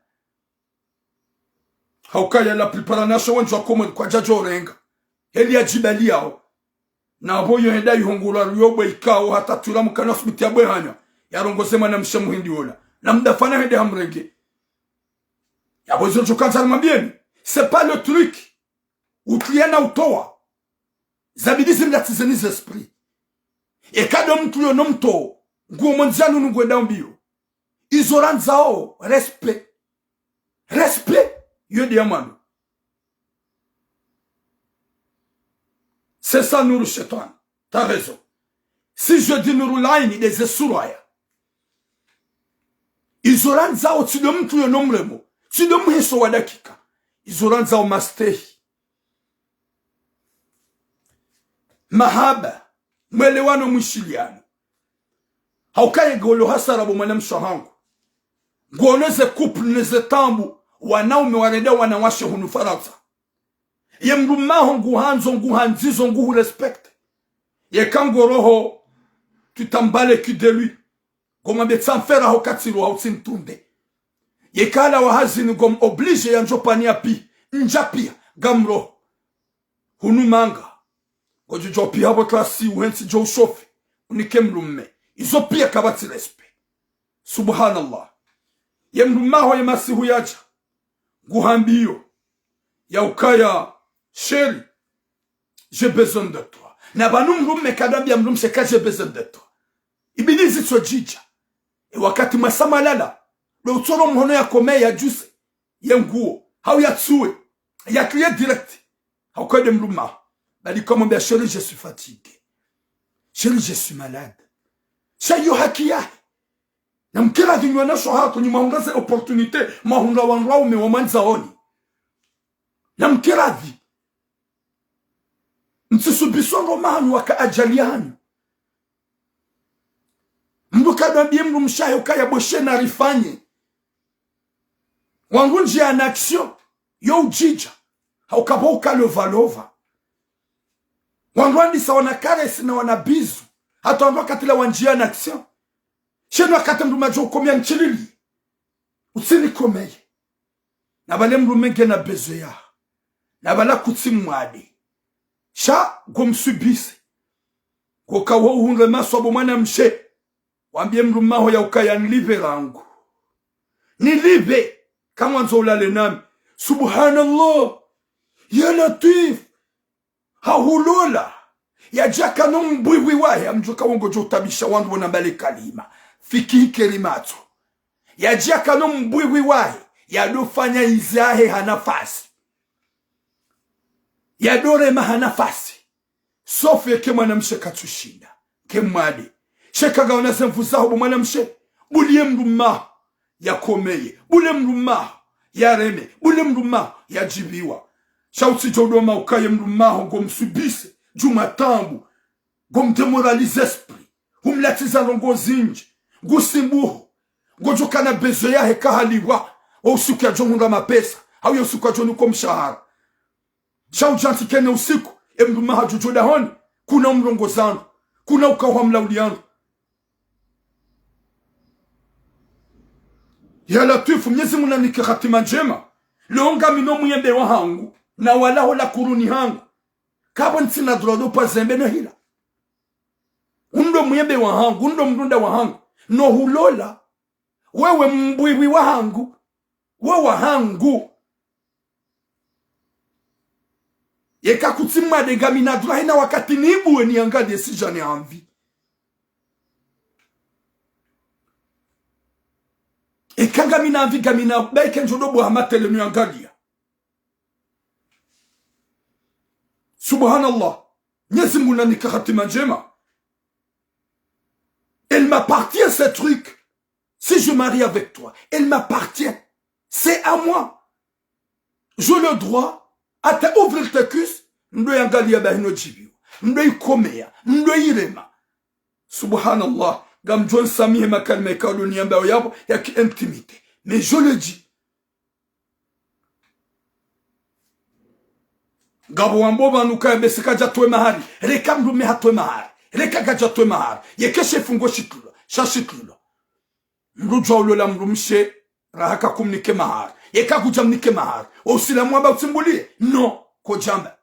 Hauka ya la plupart wanashe wendji wa Komori kwadjadjo renga. Heli yadjibaliyao. Na apvo yo henda yihongolwa ruyo bwe ikao hata tula mkana subuti ya bwe hanya. Yarongoze mwanamshe muhindi wola. Na mdafana hende hamrenge. Yapvo izo djo kandza nimwambiyeni. C'est pas le truc. Utria na utowa. Zabidi zimlatizeni ze esprit. Eka ndo mtru yo no mtowo. Nguwo mondzia nunu ngwenda mbiyo. Izo randzao, respect. Respect, yo de ya mwando. C'est ça, Nourou Shetwan. T'as raison. Si je dis Nourou Laini, des Essuraya. Izo randzao, tsi ndo mtru yo no mremo. Tsi ndo mheso wa dakika. izo randza umastehi. Mahaba, mwelewano, mwishiliano. Hauka ye ngolo hasara bo mwanamshe hangu. Ngwono ze couple ne ze taabu, wanaume warenda wanawashe hunu Farantsa. Ye mdrumme waho nguhandzo, nguhandzizo, nguhurespecte. Yeka ngo roho, tu t'emballes que de lui. Ngomwambe tsamfera ho katsiro hau tsimtunde. Yeka halawa hazini ngom obligé yandjo pvani ya pi, ndja pia, ngamroho. Hunu manga. Ngodjo djo pia hapvo klasi uhentsi djo ushofe. Unike mdrumme. Izo pia kapvatsi respect. Subhanallah. Ye mdrumme waho ye masihu yadja. Nguhambiyo. Ya ukaya, chéri, j'ai besoin de toi. Na pvanu mdrumme kadjambia mdrumshe ka j'ai besoin de toi. Ibidi zitso djidja. E wakati mwasamalala, ndo utsoro mhono ya komeye ya djuse, ye nguo, hau ya tsuwe, ya crier direct. Hauka nde mdrumme waho. Badi kamwambia, chéri, je suis fatigué. Chéri, je suis malade. Sha iyo haki yahe. Namkiradhi nyi wanashe hatru nyi mwahundra ze opportunité, mwahundra wandru waume wa mwandzaoni. Namkiradhi. Mtsisubiswa ndo mahanyu waka ajali yahanyu. Mdru kadjambie mdrumshe wahe ukaya bo chéri narifanye. Wangu ndjia en action, yo udjidja, hauka pvo uka lova lova. Wandru wandisa wana caresse na wana bisous, hata wandru wakatila wandjia en action. Shenu wakati mdrumme adjo ukomea ntsilili. Utsinikomeye. Na pvale mdrumme ngena besoin yaho. Na pvala kutsi mwade. Sha ngomsubise. Ngoka wo uhundre maswa bo mwanamshe. Wambie mdrumme waho ya ukaya nilipve rangu. Nilipve. Kamwandzo ulale nami. Subhanallah. Ya Latwif. Hahulola. Yadja kana mbwibwi wahe, amdjuka wo ngodjo utabisha wandru wona mbale kalima. Fikihi kelimatso. Yadja kana mbwibwi wahe, yadofanya izi yahe ha nafasi. Yadorema ha nafasi. Sauf eka mwanamshe katsushinda. Ke mwade. Sha eka ngaona ze nvu zaho bo mwanamshe. Buliye mdrumme waho yakomeye. Buliye mdrumme waho yareme. Buliye mdrumme waho yadjibiwa. Sha utsidjo udoma ukaye mdrumme waho ngomsubise. Djuma taabu. Ngomdémoralisé esprit. Humlatiza ndrongo zindji. Ngusimbuho. Ngodjo kana besoin yahe kahaliwa. Wo usiku yadjo hundra mapesa. Hau yo usiku yadjo nuko mshahara. Sha udjantsi kene usiku, e mdrumme waho hadjudjo dahoni, kuna umrongoza ndro, kuna uka uhamlauli ya ndro. Ya Latwifu, Mnyezi Mungu nanike hatima ndjema. Leo ngami no muyembe wahangu, na walaho la kuruni hangu. Kapvo ntsina droit do pva zembe no hila. Undo muyembe wahangu, undo mrunda wahangu. No hulola, wewe mbwibwi wahangu, we wahangu. Yeka kutsi mwade ngami na droit hina wakati nibuwe niangaliye si djana envie. Eka ngami na envie, ngami na baike ndjo dobuwa ha matele niangaliya. Subhanallah. Mnyezi Mungu nanike hatima ndjema. Il m'appartient ce truc. Si je marie avec toi, elle m'appartient. C'est à moi. J'ai le droit à te ouvrir tes cuisses, ndo yangaliya bahi no djibiwa, ndo ikomeya, ndo irema. Subhanallah, ngamdjo nsamihi makalima ikao ndo niyambao yapvo ya ki intimité. Mais je le dis. Ngapvo wambao pvanu kaya bese kadja towe mahari. Reka mdrume hatowe mahari. Reka kadja towe mahari. Yeka she fungo shitrulwa, sha shitrulwa. Mdru djwa ulola mdrumshe, raha kakumnike mahari. Yeka kudja mnike mahari, wo usilamu wamba utsimbuliye? Non, kodjamba.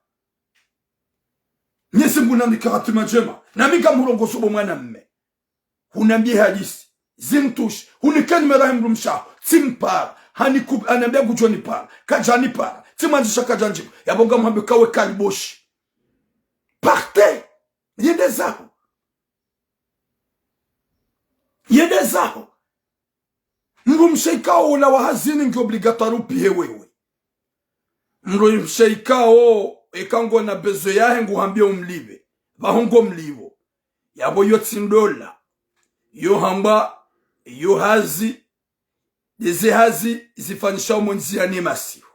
Mnyezi Mungu nanike hatima ndjema. Nami ngamhurongozo bo mwanamme. Hunambiye hadisi, zimtushe, hunike numéro yahe mdrumshe waho, tsimpara, haniku-, hanambiya ngudjo nipara, kadja nipara, tsimwandzisha kadja ndjibu, yapvo ngamhambe kawe kaliboshi. Partez! Yende zaho. Yende zaho. Mdrumshe ikao ulawa hazini nge obligatoire upihe wewe. Mdrumshe ikao, eka ngona besoin yahe nguhambiya umlipve. Pvaho ngomlipvo. Yapvo yo tsi ndola. Yo hamba, yo hazi, ndeze hazi zifanyisha omo ndziyani masihu.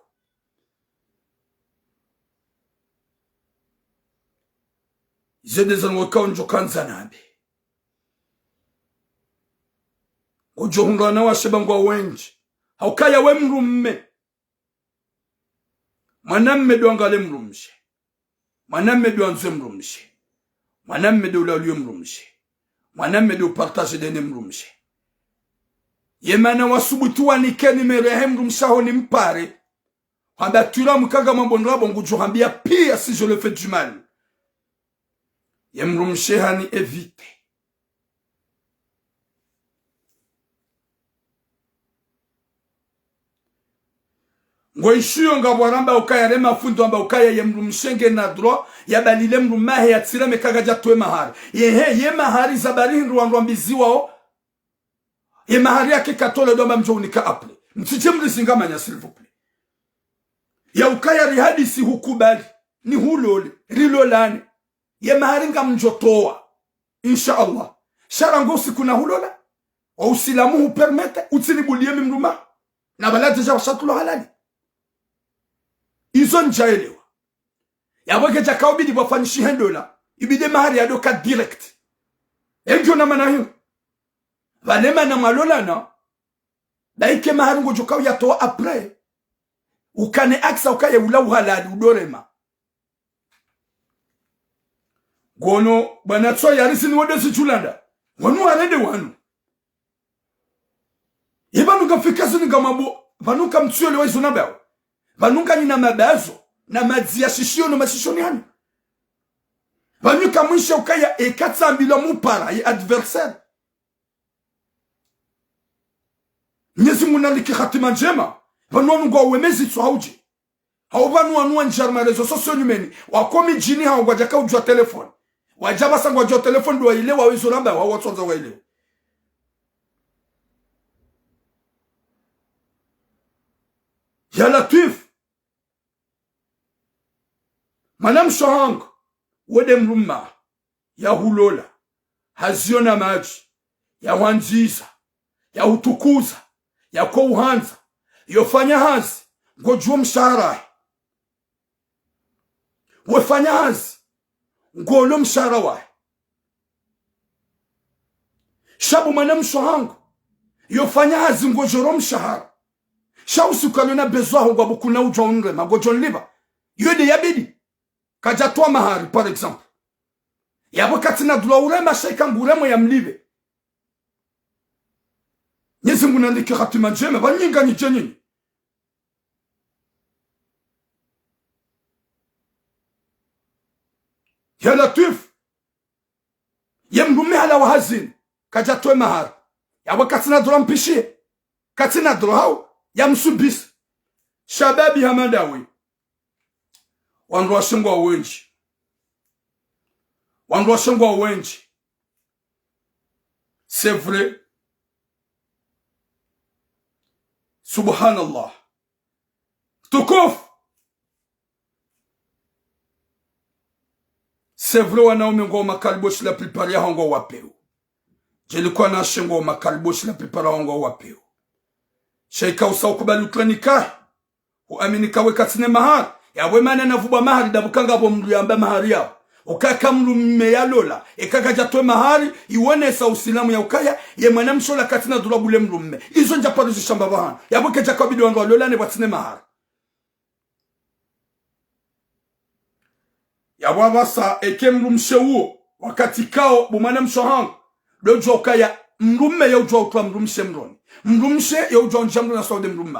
Izo nde zandru wakao ndjo kandza nambe. Ngodjo hundra wanawashe ba ngwa wendji. Haukaya we mdrume. Mwanamme ndo angale mdrumshe. Mwanamme ndo andzwe mdrumshe. Mwanamme ndo ulaluwe mdrumshe. Mwanamme ndo upartage dene mdrumshe. Ye mana wasubutu wanike numéro yahe mdrumshe waho nimpare. Hamba tula mkanga mambo ndrabo ngudjo hambia pia si je le fais du mal. Ye mdrumshe hani éviter. Ngo ishiyo ngapvo waramba ukaya le mafundi wamba ukaya ye mdrumshe ngena droit ya balile mdrume wahe ya tsireme kaka dja towe mahari. Yehe, ye mahari za bari hindru wandru wambiziwao. Ye mahari yake katole ndo amba mdjo unika après. Mtsidje mrizingamanya, s'il vous plaît. Ya ukaya rihadisi hukubali. Ni hulole. Rilolane. Ye mahari ngamdjo towa. Insha Allah. Sha rangu usiku na hulola. Wa usilamu hu permettre, utsinibulie mi mdrume. Na bala déjà washatulwa halali. Izo ndjaelewa. Yapvo kedja kaubidi pvwafanyishihe ndola. Ibidi mahari ya doka direct. Engiyo na mana hiyo. Pvale mana mwalolana. Ba ike mahari ngodjo kau yatowa après. Ukane accès ukaye ula uhalali udorema. Ngono bwana tso yarisi ni wode si tshulanda. Wanu warende wanu. Ye pvanu ngamfikasi ni ngamambo, pvanu ngamtsuelewa izo nambawo. Pvanu nganyina mabazo, na madzi ya shishiyo no mashishoni hanyu. Pvanu ngamwishe ukaya eka tsambilwa mupara ye adversaire. Mnyezi Mungu nalike hatima ndjema. Pvanu wanu ngwawemezi tso haudje. Hau pvanu wanu wandjia harumwa réseaux sociaux nyumeni. Wako midjini hau ngwadjaka udjuwa téléphone. Wadja pvasa ngwadjuwa téléphone ndo waile wawe izo ramba, wao watsondza waile. Ya Latwif. Mwanamshe hangu, wende mdrume. Yahulola, haziona madji, yahwandziza, yahutukuza, yakouhandza, yofanya hazi, ngodjuo mshahara wahe. Wefanya hazi, ngolo mshahara wahe. Sha bo mwanamshe hangu, yofanya hazi ngodjoro mshahara. Sha usiku alona besoin haho ngwa bukuna udjuwa unrema, ngodjo nlipva. Yo nde yabidi. Kadjatowa mahari, par exemple. Yapvo katsina droit urema sha ika nguremo yamlipve. Mnyezi Mungu nalike hatima ndjema, pvanu nyi nganyi dje nyinyi. Ya Latwif. Ye mdrume halawa hazini, kadjatowe mahari. Yapvo katsina droit mpishiye. Katsina droit hau, yamsubisi. Shababi hama ndawe. Wandru washe ngwao wendji. Wandru washe ngwao wendji. C'est vrai. Subhanallah. Mtukufu. C'est vrai, wanaume ngwao makaliboshi la plupart yaho ngwao wapeo. Djeli kwanashe ngwao makaliboshi la plupart yaho ngwao wapeo. Sha ika usa ukubali utwe nikahi. Huamini kawe katsina mahari. Yapvo mana napvubwa mahari ndapvo kangapvo mdru yamba mahari yapvo. Ukaya ka mdrume yalola. Eka kadjatowe mahari, iwonesa usilamu ya ukaya, ye mwanamshe ola katsina droit bule mdrume. Izo ndja paro zishamba pvahanu. Yapvo kedja kabidi wandru walolane pvwatsina mahari. Yapvo apvasa eke mdrumshe uwo, wakati kao bo mwanamshe hangu, ndo udjuwa ukaya mdrume ye udjuwa utwa mdrumshe mdroni. Mdrumshe ye udjuwa undjia mdroni aswaude mdrume.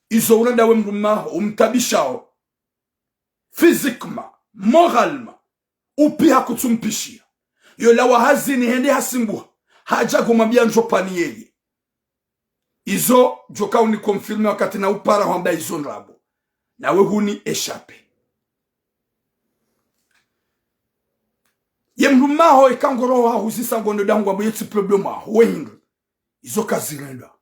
Izo urenda we mdrume, umtabishao. Physiquement, moralement, upiha kutsumpishiya. Yolawa hazini hende hasimbuha. Hadja ngomwambia ndjo pvani yeye. Izo, djoka uni confirmer wakati na upara hwamba izo ndrabo. Nawe huni échapper. Ye mdrume waho eka ngoro hahuzisa ngondo dahu ngwambo yetsi problème waho, we hindri. Izo kazirenda.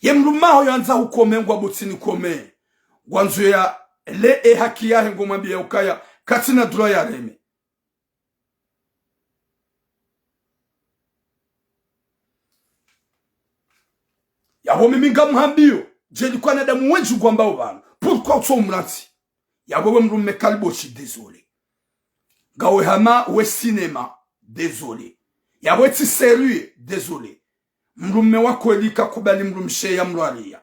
Ye mdrume waho yandza hukome ngwambo tsini kome. Ngwandzo yale e haki yahe ngomwambia ukaya, katsina droit yareme. Yapvo mimi ngamhambiyo, djeli kwanadamu wendji ngwambao pvanu. Pourquoi utso umlantsi? Yapvo we mdrume kaliboshi, désolé. Ngawe hama we cinéma, désolé. Yapvo tsi sérieux, désolé. Mdrume wa kweli kakubali mdrumshe yamlwariya.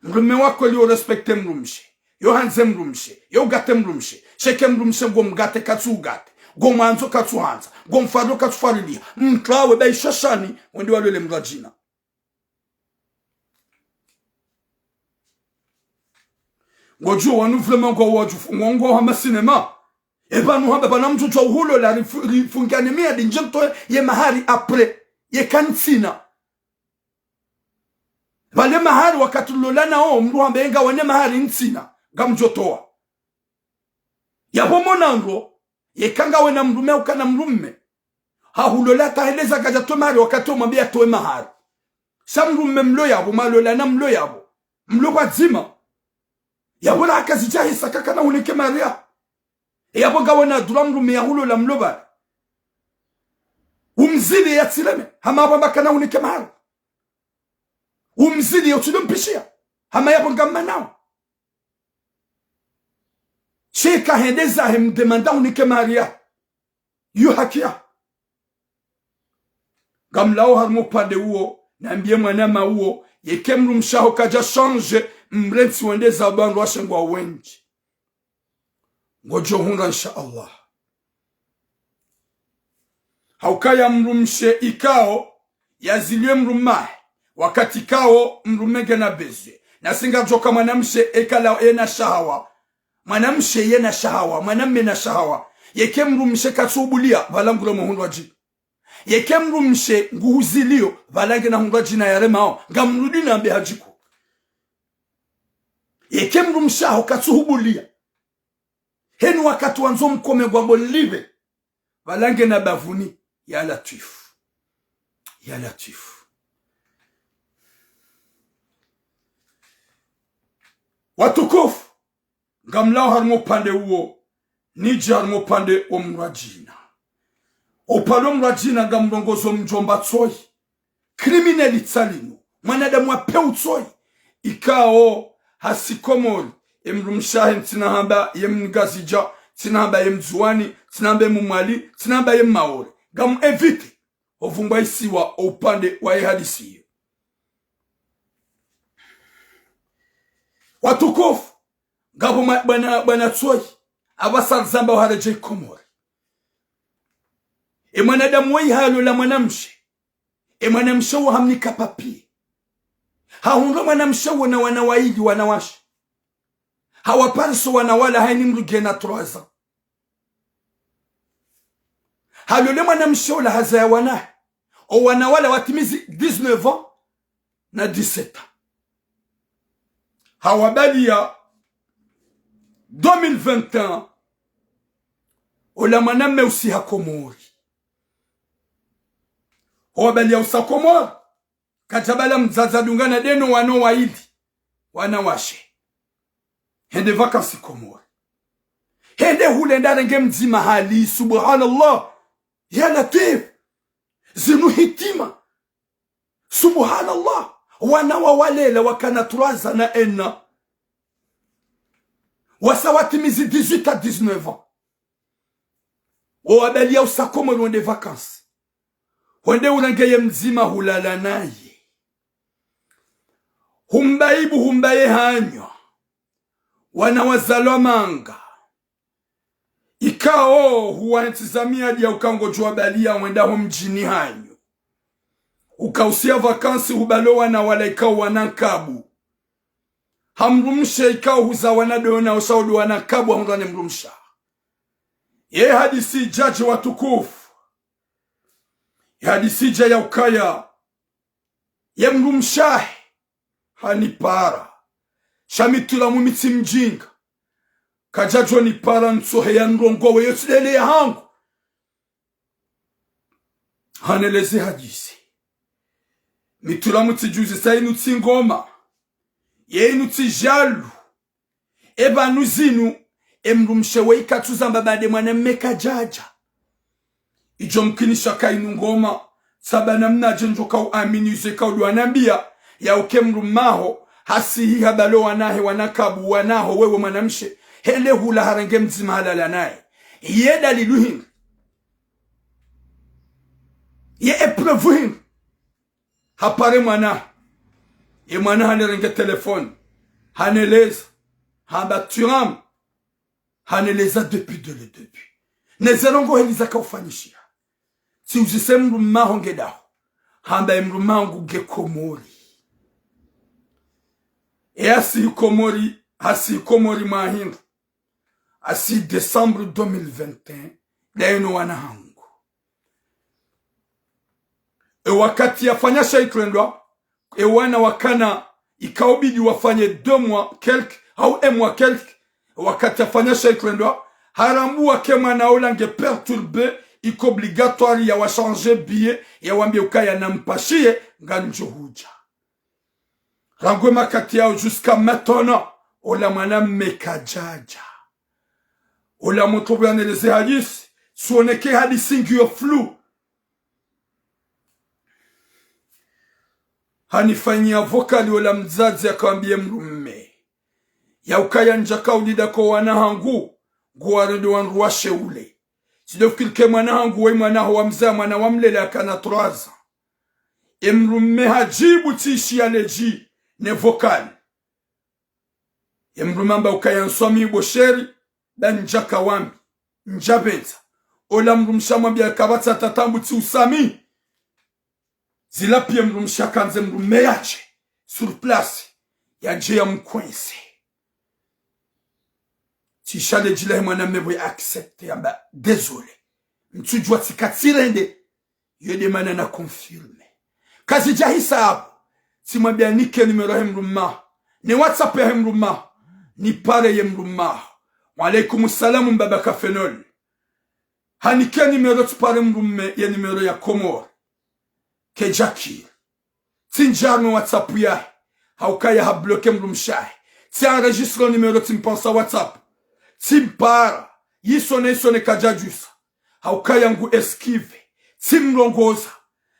Mdrume wa kweli yo respecte mdrumshe, yo handze mdrumshe, yo gate mdrumshe. Sheke mdrumshe ngo mgate katsu ugate, ngo mwandzo katsu handza, ngo mfariyo katsu fariliha. Mtrawe bayi shashani, wende walole mdru wa djina. Ngodjo wanu vraiment ngo wadjufu, ngo, ngo hama cinéma. Eba nu hamba pvanu mdru djuwa uhulola rifu-, rifungiane miadi ndje mtowe ye mahari après. Yeka ntsina. Pvale mahari wakati lolana o, mdru hamba yenga wene mahari ntsina, ngamdjo towa. Yapvo mwana ndro, yeka ngawe na mdrume au kana mdrume. Hahulola hata heleza kadja towe mahari wakati omwambiya towe mahari. Sha mdrume mlo yapvo, mwalolana mlo yapvo. Mlo pvadzima. Yapvo la haka zidja hisa kakana hunike mahari ya. Yapvo ngawe na dura mdrume yahulola mlo pvale. Umzili yatsileme, hama yapvo amba kana hunike mahari. Umzili ya utsi ndo mpishiya, hama yapvo ngammanao. Sheka hende zahe mdemanda hunike mahari ya. Yo haki ya. Ngamlawo harumwa upande uwo, nambiye mwananya uwo, yeke mdrumshe waho kadja changer, mrentsi wende za bandru washe ngwa wendji. Ngodjo hundra, insha Allah. Haukaya mdrumshe ikao yaziliwe mdrume wahe, wakati ikao mdrume ngena besoin. Na si ngadjoka mwanamshe ekala yena shahawa. Mwanamshe yena shahawa, mwanamme na shahawa. Yeke mdrumshe katsuhubuliya, pvala nguremwa hundra djina. Yeke mdrumshe nguhuziliyo, pvala ngena hundra djina yaremao, ngamrudi nambe hadjiku. Yeke mdrumshe waho katsuhubuliya. Heni wakati wandzo mkome ngwambo lipve. Pvala ngena bavuni, ya Latwifu. Ya Latwifu. Watukufu, ngamlawo harumwa upande uwo, nidje harumwa upande wa mdru wa djina. Upande wa mdru wa djina ngamrongozo mdjomba Tsoyi. Criminel tsalinu, mwanadamu wa pewu Tsoyi. Ikao hasi Komori, emdrumshe wahe ntsina hamba ye mngazidja, ntsina hamba ye mndzuwani, ntsina hamba ye mmwali, ntsina hamba ye mmaore. Ngamu éviter ovumbwa isiwa o upande wa ye hadisi iyo. Watukufu, ngapvo mwa-, bwana, bwana Tsoyi, apvasa rizamba uharedjei Komori. Emwanadamu weyi halola mwanamshe. Emwanamshe uwo hamnika papier. Hahundra mwanamshe uwo na wana wayili wanawashe. Hawaparisa owana wala hayini mdru ngena trois ans. Halole mwanamshe ola hazaya wana. Owana wala watimizi dix-neuf ans na dix-sept ans. Hawabaliya deux mille vingt et un, ola mwanamme usiha Komori. Hawabaliya usa Komori. Kadjabala mdzadze adungana deno wana wayili wanawashe. Hende vacances Komori. Hende hule ndarenge mdzima hali, subhanallah. Ya Latwif. Zinu hitima. Subhanallah. Wana wawalela wakana trois ans na un an. Wasa watimizi dix-huit à dix-neuf ans. Wawabaliya usa Komori wende vacances. Hwende urenge ye mdzima hulala naye. Humba ibu, humba ye hanywa. Wana wazalwa manga. Ikao huwa ntsi za miadi ya uka ngodjo wabaliya wenda ho mdjini hanyu. Uka usiya vacances hubalo wana wala ikao wana nkabu. Ha mdrumshe ikao huza wana doyo na osha odo wana nkabu hahundra ne mdrumshe. Ye hadisi idja dje watukufu. Ye hadisi idja ya ukaya. Ye mdrumshe wahe hanipara. Sha mi tula mu mitsi mdjinga. Kadjadjo nipara ntsohe ya ndrongowe yo tsilele ya hangu. Haneleze hadisi. Mi tula mu tsi djuzi sa inu tsi ngoma. Ye inu tsi djalu. Epvanu zinu, emdrumshe weyi katsuzamba bade mwanamme kadjadja. Idjo mkinisha ka inu ngoma, tsamba namnadje ndjo ka uamini uze ka udu wanambiya, ya uke mdrumme waho, hasihi habalo wanahe wana nkabu wanaho wewe mwanamshe, hende hula harenge mdzima halala naye. Ye dalilu hindri? Ye épreuve hindri? Hapare mwana. Ye mwana hanirenge téléphone. Haneleza. Hamba Thuram. Haneleza depuis dès le début. Ne ze ndrongoo heli zaka ufanyishiha. Tsi uzise mdrumme haho nge daho. Hamba ye mdrumme hangu nge Komori. E hasihi Komori, hasihi Komori mwaha hindri? Hasihi décembre deux mille vingt et un, daye no wana hangu. E wakati yafanya sha itrendwa, e wana wakana ikao ubidi wafanye deux mois quelque, hau un mois quelque, e wakati yafanya sha itrendwa, harambua ke mwana ola nge perturbé, iko obligatoire yawachanger billet, yawambie ukaya nampashiye, ngamdjo hudja. Rangu e makati yao jusqu'à maintenant, ola mwanamme kadjadja. Ola motro yaneleze hadisi, tsioneke hadisi ngiyo flou. Hanifanyia vocal ola mdzadze yakawambie mdrumme. Ya ukaya ndjaka ulida ko wana hangu, nguwarende wandru washe ule. Tsi ndo fikiri ke mwana hangu we mwana ho wamzaya mwana wamlele akana trois ans. E mdrumme hadjibu tsi ishiya ledji ne vocal. Ye mdrumme hamba ukaya nswami bo chéri, ba ndjaka wambi, ndjapvendza. Ola mdrumshe hamwambia kapvatsi hata taabu tsi usamihi. Zila piya mdrumshe hakandze mdrumme yadje, sur place, yadje yamkwese. Tsi ishiya ledji lahe mwanamme pvo ya accepté, yamba désolé. Ntsudjuwa tsika tsirende, yo nde mana na confirmé. Kazidjahisa hapvo, tsimwambia nike numéro yahe mdrumme, ne WhatsApp yahe mdrumme, nipare ye mdrumme. Wa alaykum salam mbaba Kafenol. Hanike numéro tsipare mdrumme ye numéro ya Komori. Kedjakiri. Tsindjia harumwa WhatsApp yahe. Haukaya habloqué mdrumshe wahe. Tsi enregistré numéro tsimpvansa WhatsApp. Tsimpara. Yisone yisone kadjadjusa. Haukaya ngu esquivé. Tsimrongoza.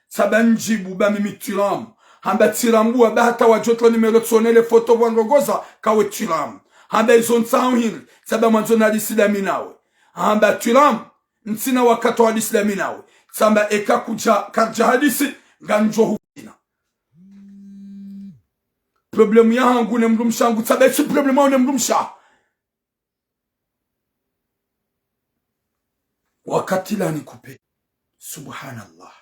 Tsamba ndjibu ba mimi Thuram. Hamba Thuram buwa ba hata wadjotro numéro tsonele photo pvwa ndrongoza kawe Thuram. Hamba izo ntsaho hindri. Tsamba mwandzo nalisi dami nawe. Hamba Thuram. Ntsina wakati wa hadisi dami nawe. Tsamba eka kudja, kardja hadisi, ngamdjo hukina. Problème yahangu ne mdrumshe hangu, tsamba itsi problème yaho ne mdrumshe. Wakati la ni coupé. Subhanallah.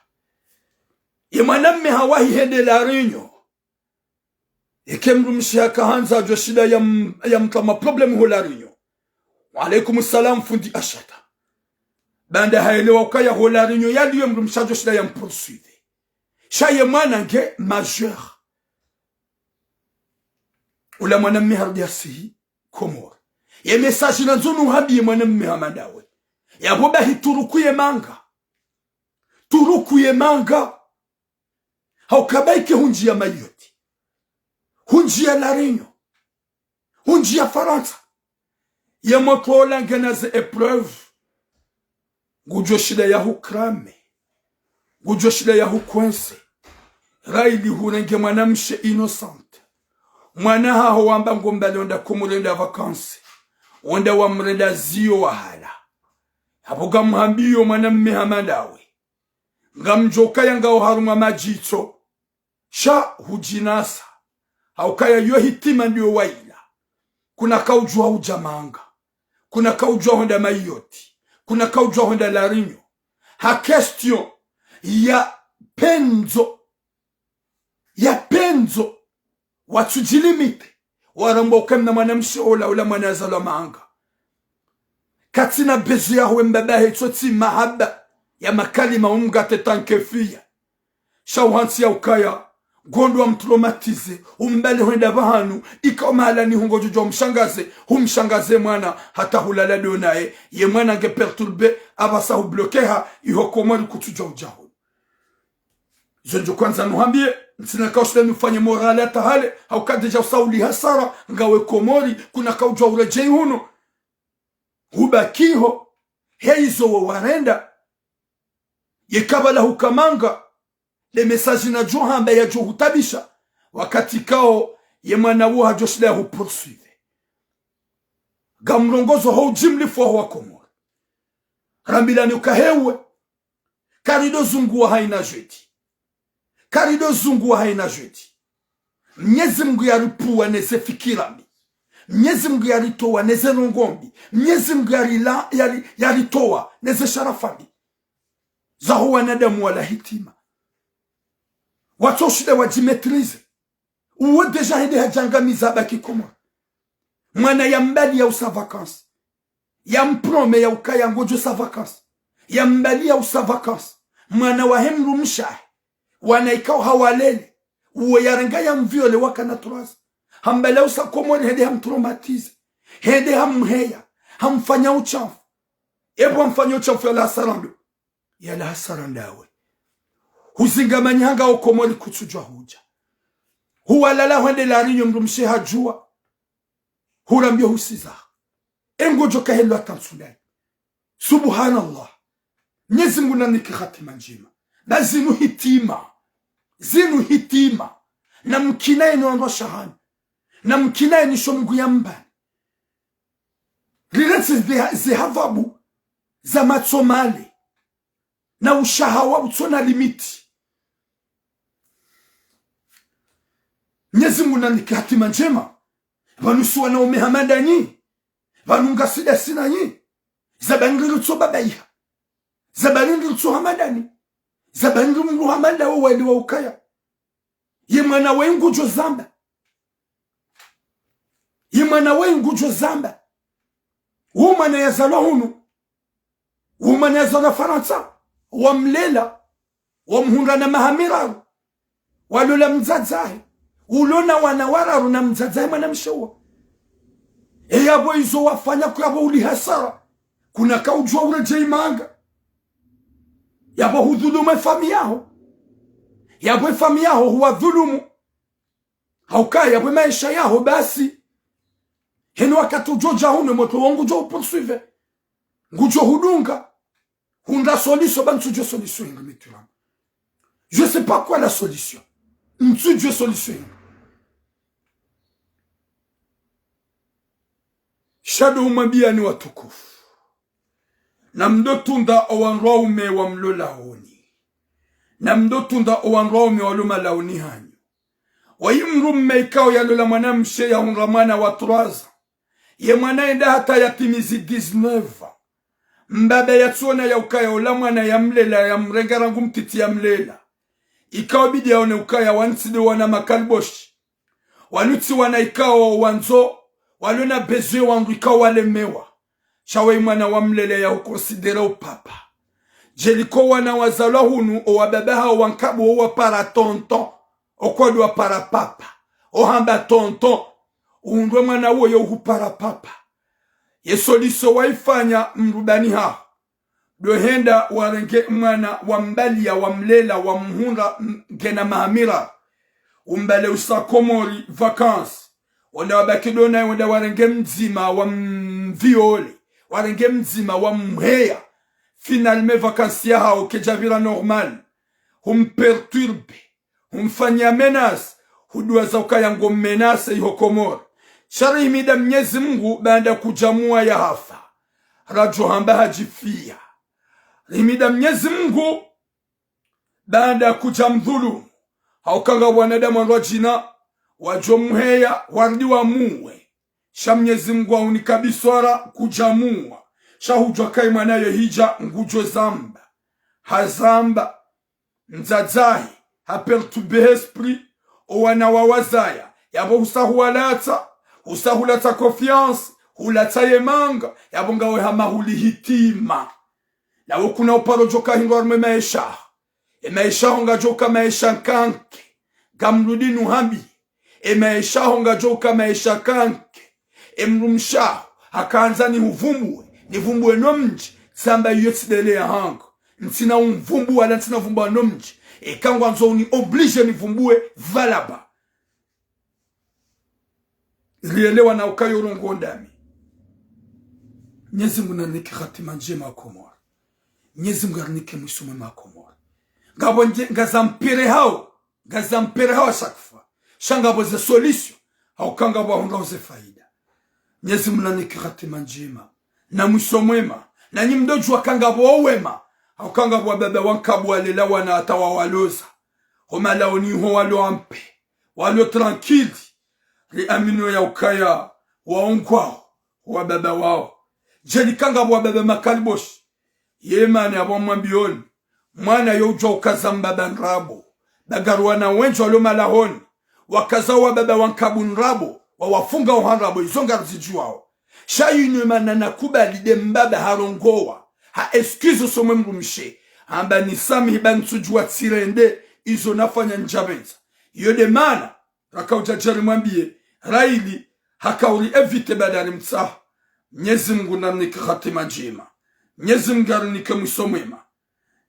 Ye mwanamme hawahi hende La Réunion. Eke mdrumshe haka handza djo shinda yam-, yamtrama problème ho La Réunion. Wa alaykum salam fundi Ashata. Baanda haelewa ukaya ho La Réunion yaliyo mdrumshe djo shinda yampoursuivé. Sha ye mwana nge majeur. Ula mwanamme harudi hasihi Komori. Ye message nandzo nuhambiye mwanamme hama ndawe. Yapvo bahi turuku ye manga. Turuku ye manga. Hauka bahi ke hundjiya Mayotte. Hundjiya La Réunion. Hundjiya Farantsa. Ye motro ola ngena ze épreuve. Ngudjo shinda yahucramé. Ngudjo shinda yahukwensé. Raili hurenge mwanamshe innocente. Mwana haho wamba ngombale wenda kumrenda vacances. Wenda wamrenda ziyo wahala. Yapvo ngamhambiyo mwanamme hama ndawe. Ngamdjo kaya ngawo harumwa madjitso. Sha hudjinasa. Haukaya yo hitima ndiyo wayila. Kuna kaudjuwa hudja manga. Kuna kaudjuwa hwenda Mayotte. Kuna kaudjuwa hwenda La Réunion. Ha question ya pendzo. Ya pendzo. Watsudjilimité. Warambwa uka mna mwanamshe ola, ola mwana yazalwa manga. Katsina besoin yaho we mbaba he, tso tsi mahaba ya makalima umgate tankefiya. Sha uhantsi ya ukaya, ngondo wamtraumatisé, umbale hwenda pvahanu, ika umahala ni hungo djodjo umshangaze, humshangaze mwana, hata hulala ndo naye, ye mwana nge perturbé, apvasa hubloqué ha, iho Komori kutsudja udja hunu. Izo ndjo kwandza nuhambiye, ntsina kaushinda nufanye morale hata hale, hauka déjà usauli hasara, ngawe Komori, kuna kaudjuwa uredjeyi hunu. Hubakiho, he izo wo warenda. Ye kabala huka manga, le message nadjo hamba yadjo hutabisha, wakati kao ye mwana wo hadjo shinda yahupoursuivé. Ngamrongozo ho udjimlifu waho wa Komori. Rambilani uka hewe. Karido zunguwa haina jeudi. Karido zunguwa haina jeudi. Mnyezi Mungu yaripvuwa neze fikira mbi. Mnyezi Mungu yaritowa neze ndrongoo mbi. Mnyezi Mungu yarila-, yari-, yaritowa neze sharafa mbi. Zaho wanadamu wala hitima. Watsoshinde wadjimaîtriser. Uwo déjà hende hadjangamiza baki Komori. Mwana yambaliya usa vacances. Yampromet ya ukaya ngodjo sa vacances. Yambaliya usa vacances. Mwana wahe mdrumshe wahe. Wana ikao hawalele. Uwo yarenga yamviole wakana trois ans. Hambaliya usa Komori hende hamtraumatiser. Hende hamheya. Hamfanya ushamfu. Epvo hamfanya ushamfu yala hasara ndo. Yala hasara ndawe. Huzingamanyi hanga o Komori kutsudjuwa hudja. Huwalala hwende La Réunion mdrumshe hadjuwa. Hurambia husiza. Engodjo kahelwa tantsu ndayi. Subhanallah. Mnyezi Mungu nanike hatima ndjema. Ba zinu hitima. Zinu hitima. Namkinaye ni wandru wa shahani. Namkinaye ni sho Mungu yambani. Rirentsi ze, ze hasababu za matso male. Na ushahawa utsona limite. Mnyezi Mungu nanike hatima ndjema. Pvanu si wanaume hama ndanyi. Pvanu ngasi dasi nanyi. Zabani rilutso babaiha. Zabani rilutso hama ndani. Zabani rimdru hama ndawo wali wa ukaya. Ye mwana we ngudjo zamba. Ye mwana we ngudjo zamba. Wo mwana yazalwa hunu. Wo mwana yazalwa Farantsa. Wamlela. Wamhundra na maha miraru. Walola mdzadzahe. Ulona wana wararu na mdzadzahe mwanamshe uwo. E yapvo izo wafanya kuyapvo uli hasara. Kuna kaudjuwa uredjei manga. Yapvo hudhulumu efamiyi yaho. Yapvo efamiyi yaho huwadhulumu. Hauka yapvo maesha yaho basi. Heno wakati udjo dja hunu motro wo ngudjo upoursuivre. Ngudjo hudunga. Hundra solution ba ntsudjuwa solution hindri mitiramo. Je sais pas quoi la solution. Ntsudjuwa solution hindri. Sha ndo umwambiyani watukufu. Namdo tunda owandru waume wamlolahoni. Namdo tunda owandru waume walo malahoni hanyu. Wayi mdrume ikao yalola mwanamshe yahundra mwana wa trois ans. Ye mwana yenda hata yatimizi dix-neuf ans. Mbaba yatsona ya ukaya ola mwana yamlela, yamrenga rangu mtiti yamlela. Ikao bidi yaone ukaya wantsi nde wana makaliboshi. Wanu tsi wana ikao wandzo, walona besoin wandru ikao walemewa. Sha wayi mwana wamlele ya uconsidérer o papa. Djeliko wana wazalwa hunu, owababa hawo wankabu owapara tonton. Okwadu wapara papa. Ohamba tonton. Uhundre mwana woyo uhupara papa. Ye solution wayifanya mdrubani haho. Ndo henda warenge mwana wambaliya, wamlela, wamhundra m-, ngena maha miraru. Umbale usa Komori vacances. Wenda wabaki ndo naye, wenda warenge mdzima wamviole. Warenge mdzima wamheya. Finalement vacances yahawo kayidjapvira normal. Humperturbe. Humfanya menace, huduwaza ukaya ngo menace iho Komori. Sha rihimida Mnyezi Mungu baanda kudjamuwa yahafa. Radjo hamba hadjifiya. Rihimida Mnyezi Mungu baanda kudjamdhulumu. Hauka nga wanadamu wandru wadjina, wadjo mheya, warudi wamuwe. Sha Mnyezi Mungu haunika biswara kudjamuwa. Sha hudjuwa kayi mwana yo hidja ngudjo zamba. Hazamba. Mdzadzahe, haperturbe esprit, owana wawazaya, yapvo husa huwalatsa, husa hulatsa confiance, hulatsa yemanga, yapvo ngawe hama huli hitima. Nawe kuna uparo djoka hindru harumwa emaesha yaho. Emaesha yaho ngadjoka maesha nkanke, ngamrudi nuhambi. Emaesha yaho ngadjoka maesha nkanke. Emdrumshe waho, hakandza nihuvumbuwe, nivumbuwe no mdji, tsamba iyo tsi ndele yahangu. Ntsina umvumbuwa wala ntsina vumbuwa no mdji. Eka ngwandzo uni obligé nivumbuwe, va là-bas. Rielewa na ukaya urongoa ndami. Mnyezi Mungu narinike hatima ndjema Komori. Mnyezi Mungu arinike mwiso mwema Komori. Ngapvo ndje, ngaza mpere hawo. Ngaza mpere hawo à chaque fois. Sha ngapvo ze solution. Hauka ngapvo wahundrao ze faida. Mnyezi Mungu narinike hatima ndjema. Na mwiso mwema. Nanyi mdodjuwa ka ngapvo wema, hauka ngapvo wababa wa nkabu walela wana hata wawaloza. Ho malahoni ho walo ampe, walo tranquille. Riamino ya ukaya waongwao wababa wao. Djeli ka ngapvo wababa makaliboshi. Ye mana yapvo mwambioni, mwana yo udjuwa ukaza mbaba ndrabo. Bagarwana wendji walo malahoni, wakaza wababa wa nkabu ndrabo, wawafunga oha ndrabo, izo ngarizidjuwao. Sha yinu mana nakubali nde mbaba harongowa, ha excuse somwe mdrumshe, hamba nisamihi ba ntsudjuwa tsirende, izo nafanya ndjapvendza. Iyo nde mana raka udja djari mwambiye, raili, haka uri éviter badari mtsaha. Mnyezi Mngu narinike hatima ndjema. Mnyezi Mngu arinike mwiso mwema.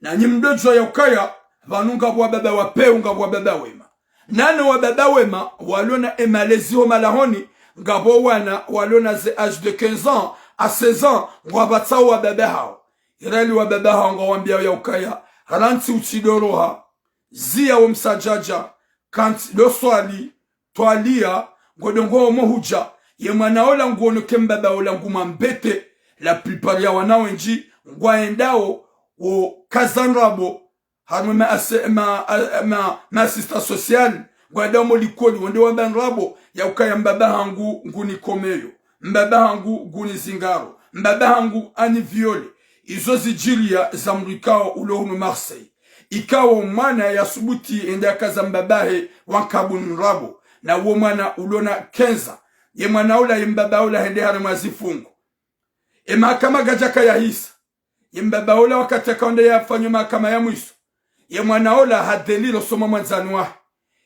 Nanyi mdodjuwa ya ukaya, pvanu ngapvo wababa wa pewu, ngapvo wababa wema. Nane wababa wema, walona emalezi ho malahoni, ngapvo wana, walona ze âge de quinze ans à seize ans, ngwapvatsao wababa hao. Iraili wababa hao ngwawambiao ya ukaya, rantsi utsidoroha, ziya wo msadjadja, kantsi do swali, twaliya, ngodongo omo hudja, ye mwana ola nguono ke mbaba ola ngumwambete, la plupart ya wana wendji, ngwaendao, wo kaza ndrabo, harumwa ma ase-, ma, a-, ma, ma assistants sociaux, ngwaendao mo likoli, wende wamba ndrabo, ya ukaya mbaba hangu ngunikomeyo, mbaba hangu ngunizingaro, mbaba hangu ani viole. Izo zidjiliya za mdru ikao ulo hunu Marseille. Ikao mwana yasubuti ende yakaza mbabahe wa nkabu ndrabo, na wo mwana ulona quinze ans. Ye mwana ola ye mbaba ola hende harumwa zifungo. E mahakama gadjaka yahisa. Ye mbaba ola wakati yakaonde yafanywa mahakama ya mwiso, ye mwana ola ha délirer osoma mwandzani wahe.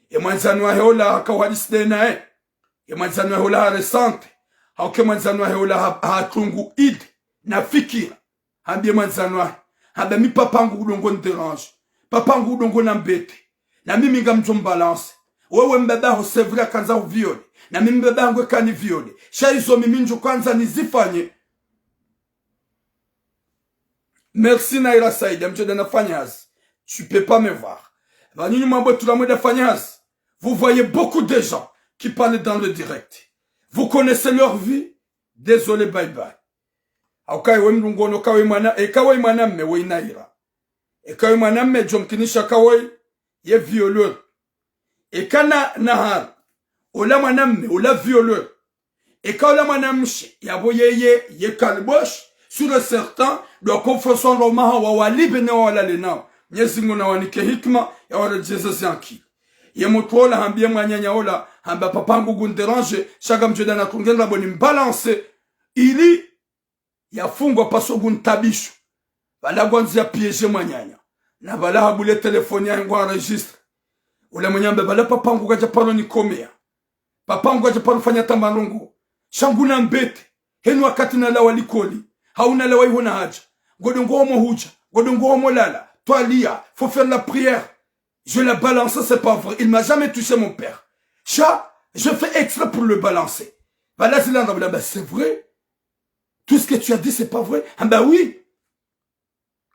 Ye mwandzani wahe ola haka uhadisi nde naye. Ye mwandzani wahe ola ha ressentir. Hauka ye mwandzani wahe ola ha, ha tungu idée na fikira. Hambiye mwandzani wahe, hamba mi papa hangu udongo ndéranger. Papa hangu udongo nambete. Na mimi ngamdjo mbalancer. Wewe mbaba ho c'est vrai akandza uvioler. Na mimi mbaba hangu ekani violer. Sha izo mimi ndjo kwandza nizifanye. Merci Naira Said, amdjo nde nafanya hazi. Tu peux pas me voir. Pvanu nyi mwambo tula mwenda fanya hazi. Vous voyez beaucoup de gens qui parlent dans le direct. Vous connaissez leur vie. Désolé, bye bye. Hauka ye mdru ngono ka we mwana, eka we mwanamme we Naira. Eka we mwanamme djo mkinisha ka we ye violeur. Eka na, Nahar, ola mwanamme, ola violeur. Eka ola mwanamshe, yapvo yeye, ye kaliboshi, sûr et certain, ndo confession ndo maha wawalibe ne wawalale nao. Mnyezi Mngu nawanike hikima, yawaredjeze ze ankili. Ye mdru ola hambiye mwananya ola, hamba papa hangu ngunidéranger, sha ngamdjo enda natunge ndrabo nimbalancer, ili yafungwa parce que nguntabisho. Pvala ngwandzo ya piéger mwananya. Na pvala habule téléphone yahe ngu enregistrer. Ula mwananya hamba pvala papa hangu kadja paro nikomeya. Papa hangu kadja paro fanya tamba ndrongo. Sha ngunambete. Heni wakati nalawa likoli. Hau nalawa iho na hadja. Ngodongo omo hudja. Ngodongo omo lala. Twaliya. Faut faire la prière. Je l'ai balancé, c'est pas vrai. Il m'a jamais touché, mon père. Sha, je fais exprès pour le balancer. Pvala zila ndrabo, hamba c'est vrai. Tout ce que tu as dit, c'est pas vrai. Ah ben oui.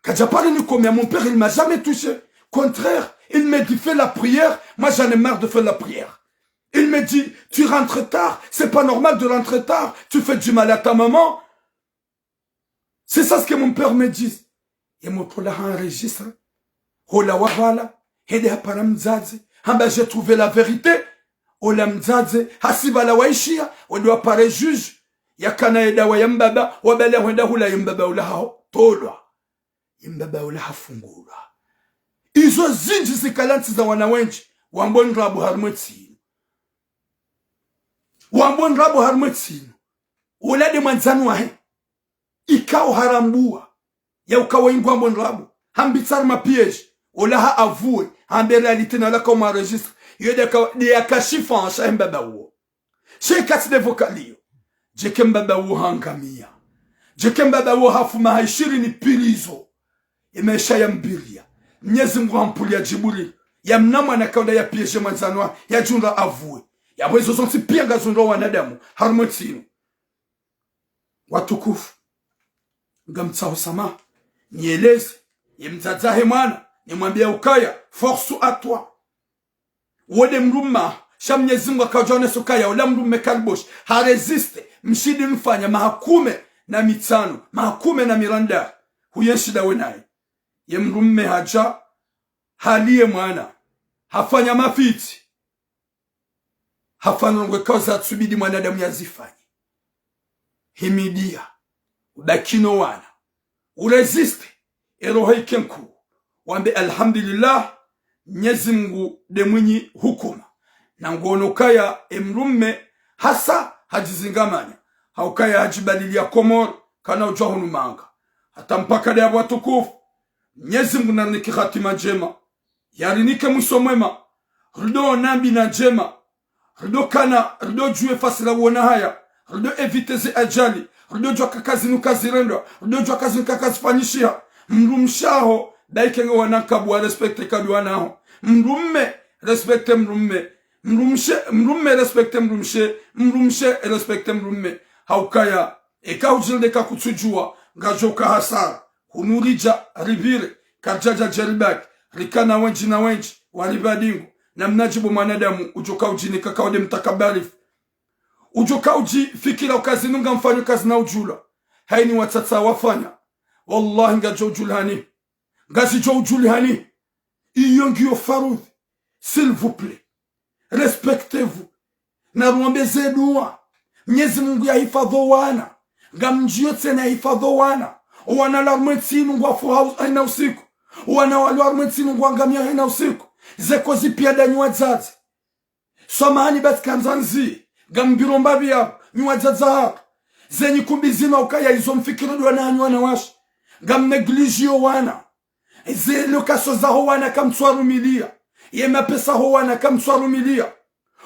Kadja paro nikomeya, mon père, il m'a jamais touché. Contraire, il me dit, fais la prière. Moi, j'en ai marre de faire la prière. Il me dit, tu rentres tard, c'est pas normal de rentrer tard. Tu fais du mal à ta maman. C'est ça ce que mon père me dit. Ye mdru ola ha enregistrer. Hola wa pvala, hende hapara mdzadze, hamba j'ai trouvé la vérité. Ola mdzadze, hasi pvala waishiya, wende wapare juge. Yakana ye dawa ya mbaba, wapvala hwenda hula ye mbaba ola hao tolwa. Ye mbaba ola hafungulwa. Izo zindji zikala ntsi za wana wendji, wambo ndrabo harumwa entsi inu. Wambo ndrabo harumwa entsi inu. Ola nde mwandzani wahe. Ikao harambuwa. Ya ukao ingwambo ndrabo. Hambitsa harumwa piège. Ola ha avouer. Hambe réalité na ola kao mwa enregistrer. Iyo nde yaka, nde yakashifa sha ye mbaba uwo. Sha ye katsi nde pvo kaliyo. Djeke mbaba uwo hangamiya. Djeke mbaba uwo hafuma ha ishirini prison. Ye maesha yambiliya. Mnyezi Mngu hampuliya Djibril. Yamna mwana kaunda ya piéger mwandzani wahe, yadjundra avouer. Yapvo izo zontsi piya ngazundrwao wanadamu harumwa entsi inu. Watukufu, ngamtsaho samaha, nieleze, ye mdzadze wahe mwana, nimwambiye ukaya, force à toi. Wo nde mdrumme, sha Mnyezi Mngu akaudja onesa ukaya, ola mdrumme kaliboshi, ha résister, mshindi mfanya maha kume, na mitsanu, maha kume na mirandaru, huyenshi ndawe naye. Ye mdrume hadja, haliye mwana, hafanya mafitsi, hafanya ndrongoo ikao zatsubidi mwanadamu yazifanye. Himidia, ubaki no wana, urésister, eroho ike nkuu, wambe alhamdulillah, Mnyezi Mungu nde mwinyi hukuma. Na nguono ukaya emdrume hasa hadjizingamanya, ha ukaya hadjibalilia Komori, kana udjua hunu manga. Hata mpaka nde yapvo watukufu, Mnyezi Mungu narinike hatima ndjema, yarinike mwiso mwema, rido ona mbi na ndjema, rido kana, rido djuwe fasila uona haya, rido éviter ze ajali, rido djuwa ka kazi nuka zirendwa, rido djuwa ka kazi nuka kazifanyishiha. Mdrumshe aho, ndaike nge wana nkabwa, respecter kadwa wana aho. Mdrume, respecter mdrume. Mdrumshe, mdrume, respecter mdrumshe. Mdrumshe, respecter mdrume. Ha ukaya, eka hudjirende ka kutsudjuwa, ngadjo ka hasara. Hunu ridja, ripvire, karidjadja djeribaki, rikana wendji na wendji, waripva dingo, namnadje bo mwanadamu udjo ka udjinika ka ude mtakabarifu. Udjo ka udjifikira uka zinu ngamfanyo kazina udjulwa. Haini watsatsa wafanya. Wallahi ngadjo udjulihani. Ngazidjo udjulihani. Iyo ngiyo faradhwi. S'il vous plaît. Respectez-vous. Na ruombe ze dua. Mnyezi Mungu yahifadhwi o wana. Ngamdjiyo tsena yahifadhwi o wana. O wana walo harumwa entsi inu ngwafao haina usiku. O wana walo harumwa entsi inu ngwangamia haina usiku. Ze kozi pia ndanyi wadzadze. Samahani basi kandzandzi. Ngambiro mbapvi yapvo, nyi wadzadze hapvo. Zenyi kumbi zinu ukaya izo mfikiro ndo wana hanyu wanawashe. Ngam négligé o wana. Ze location zaho wana kamtsuwarumilia. Ye mapesa ho wana kamtsuwarumilia.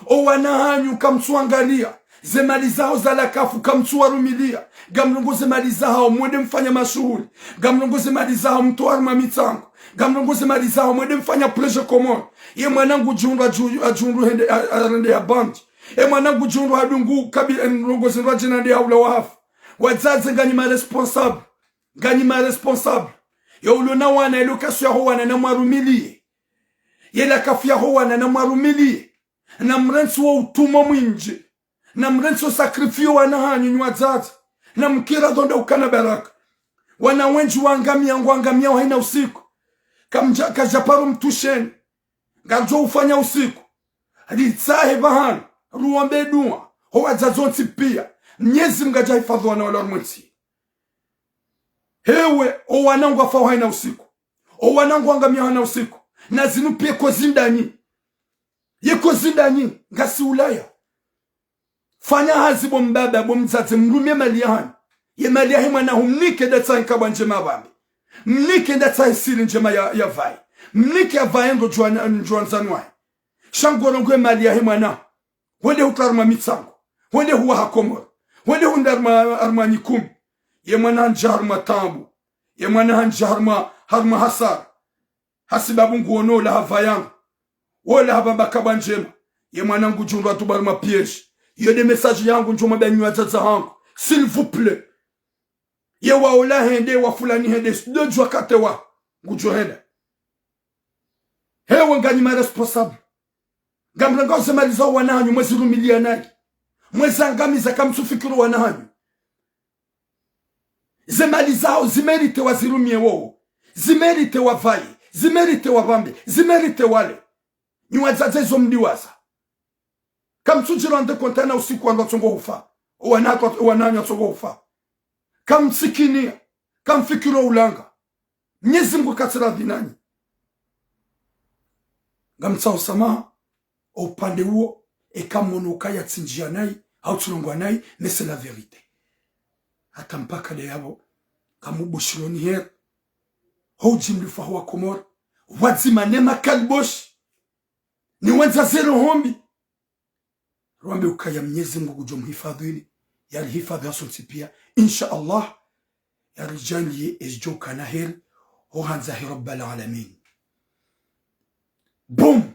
O wana hanyu kamtsuwangalia. Ze mali zaho za la CAF kamtsuwarumilia. Ngamlongo ze mali zaho mwende mfanya mashuhuli. Ngamlongo ze mali zaho mtowa harumwa mitsango. Ngamlongo ze mali zaho mwende mfanya projet Komori. Ye mwana ngudjihundru adju-, adjihundru hende, a-, arende ya bandi. Ye mwana ngudjihundru hadungu kabi, e, mlongo zindru adjina nde haula wahafu. Wadzadze nganyi ma responsable. Nganyi ma responsable. Yo ulo na wana, ye location yaho wana namwarumilie. Ye la CAF yaho wana namwarumilie. Namrantsi wo utumo mwindji. Namrantsi wo sacrifice wana hanyu nyi wadzadze. Namkira dhonde ukana baraka. Wana wendji wangamia, ngwangamia haina usiku. Kamdja, kadja paro mtusheni. Ngardjo ufanya usiku. Ritsahe pvahanu. Ruombe dua. Ho wadzadze wontsi pia. Mnyezi Mungu yadje yahifadhwi wana walo harumwa entsi. Hewe, o wana ngwafao haina usiku. O wana ngwangamia haina usiku. Na zinu pia kozi ndanyi. Ye kozi ndanyi, ngasi Ulaya. Fanya hazi bo mbaba, bo mdzadze, mrumie mali yahanyu. Ye mali yahe mwana hu mnike ndatsahe nkabwa ndjema pvambe. Mnike ndatsahe siri ndjema ya, yapvaye. Mnike yapvaye ndo djuwa na, djuwa ndzanu wahe. Sha ngorongoe mali yahe mwana. Wende hutra harumwa mitsango. Wende huwaha Komori. Wende hundra harumwa, harumwa nyikumi. Ye mwana handjia harumwa taabu. Ye mwana handjia harumwa, harumwa hasara. Hasibabu nguono ola hapvaya ngu. Ola hapvamba kabwa ndjema. Ye mwana ngudjihundru atuba harumwa piège. Iyo nde message yangu ndjo mwambia nyi wadzadze hangu. S'il vous plaît. Ye wa ola hende, wa fulani hende, ndo djuwa kate wa ngudjo henda. Hewe nganyi ma responsable. Ngamrangao ze mali zaho wana hanyu, mwezirumilia nayi. Mwezangamiza kamtsufikiro wana hanyu. Ze mali zaho zi mérité wazirumie wowo. Zi mérité wapvaye. Zi mérité wapvambe. Zi mérité wale. Nyi wadzadze zo mdiwaza. Kamtsudjirende konta na usiku wandru watsongo hufa. O wana hatru, o wana hanyu watsongo hufa. Kamtsikinia. Kamfikiro ulanga. Mnyezi Mungu katsiradhi nanyi. Ngamtsaho samaha, o upande uwo, eka mono ukaya tsindjia nayi, hau tsilongwa nayi, mais c'est la vérité. Hata mpaka nde yapvo, kamubushironi heri. Ho udjimlifu waho wa Komori, wadzima ne makaliboshi. Ni wandza zero hombi. Ruambe ukaya Mnyezi Mungu ngudjo mhifadhwini, yarihifadhwi hasontsi pia. Insha Allah, yaridjaanliye ezidjo ukana heri, ho handza he Rabbal Alamin. Boom!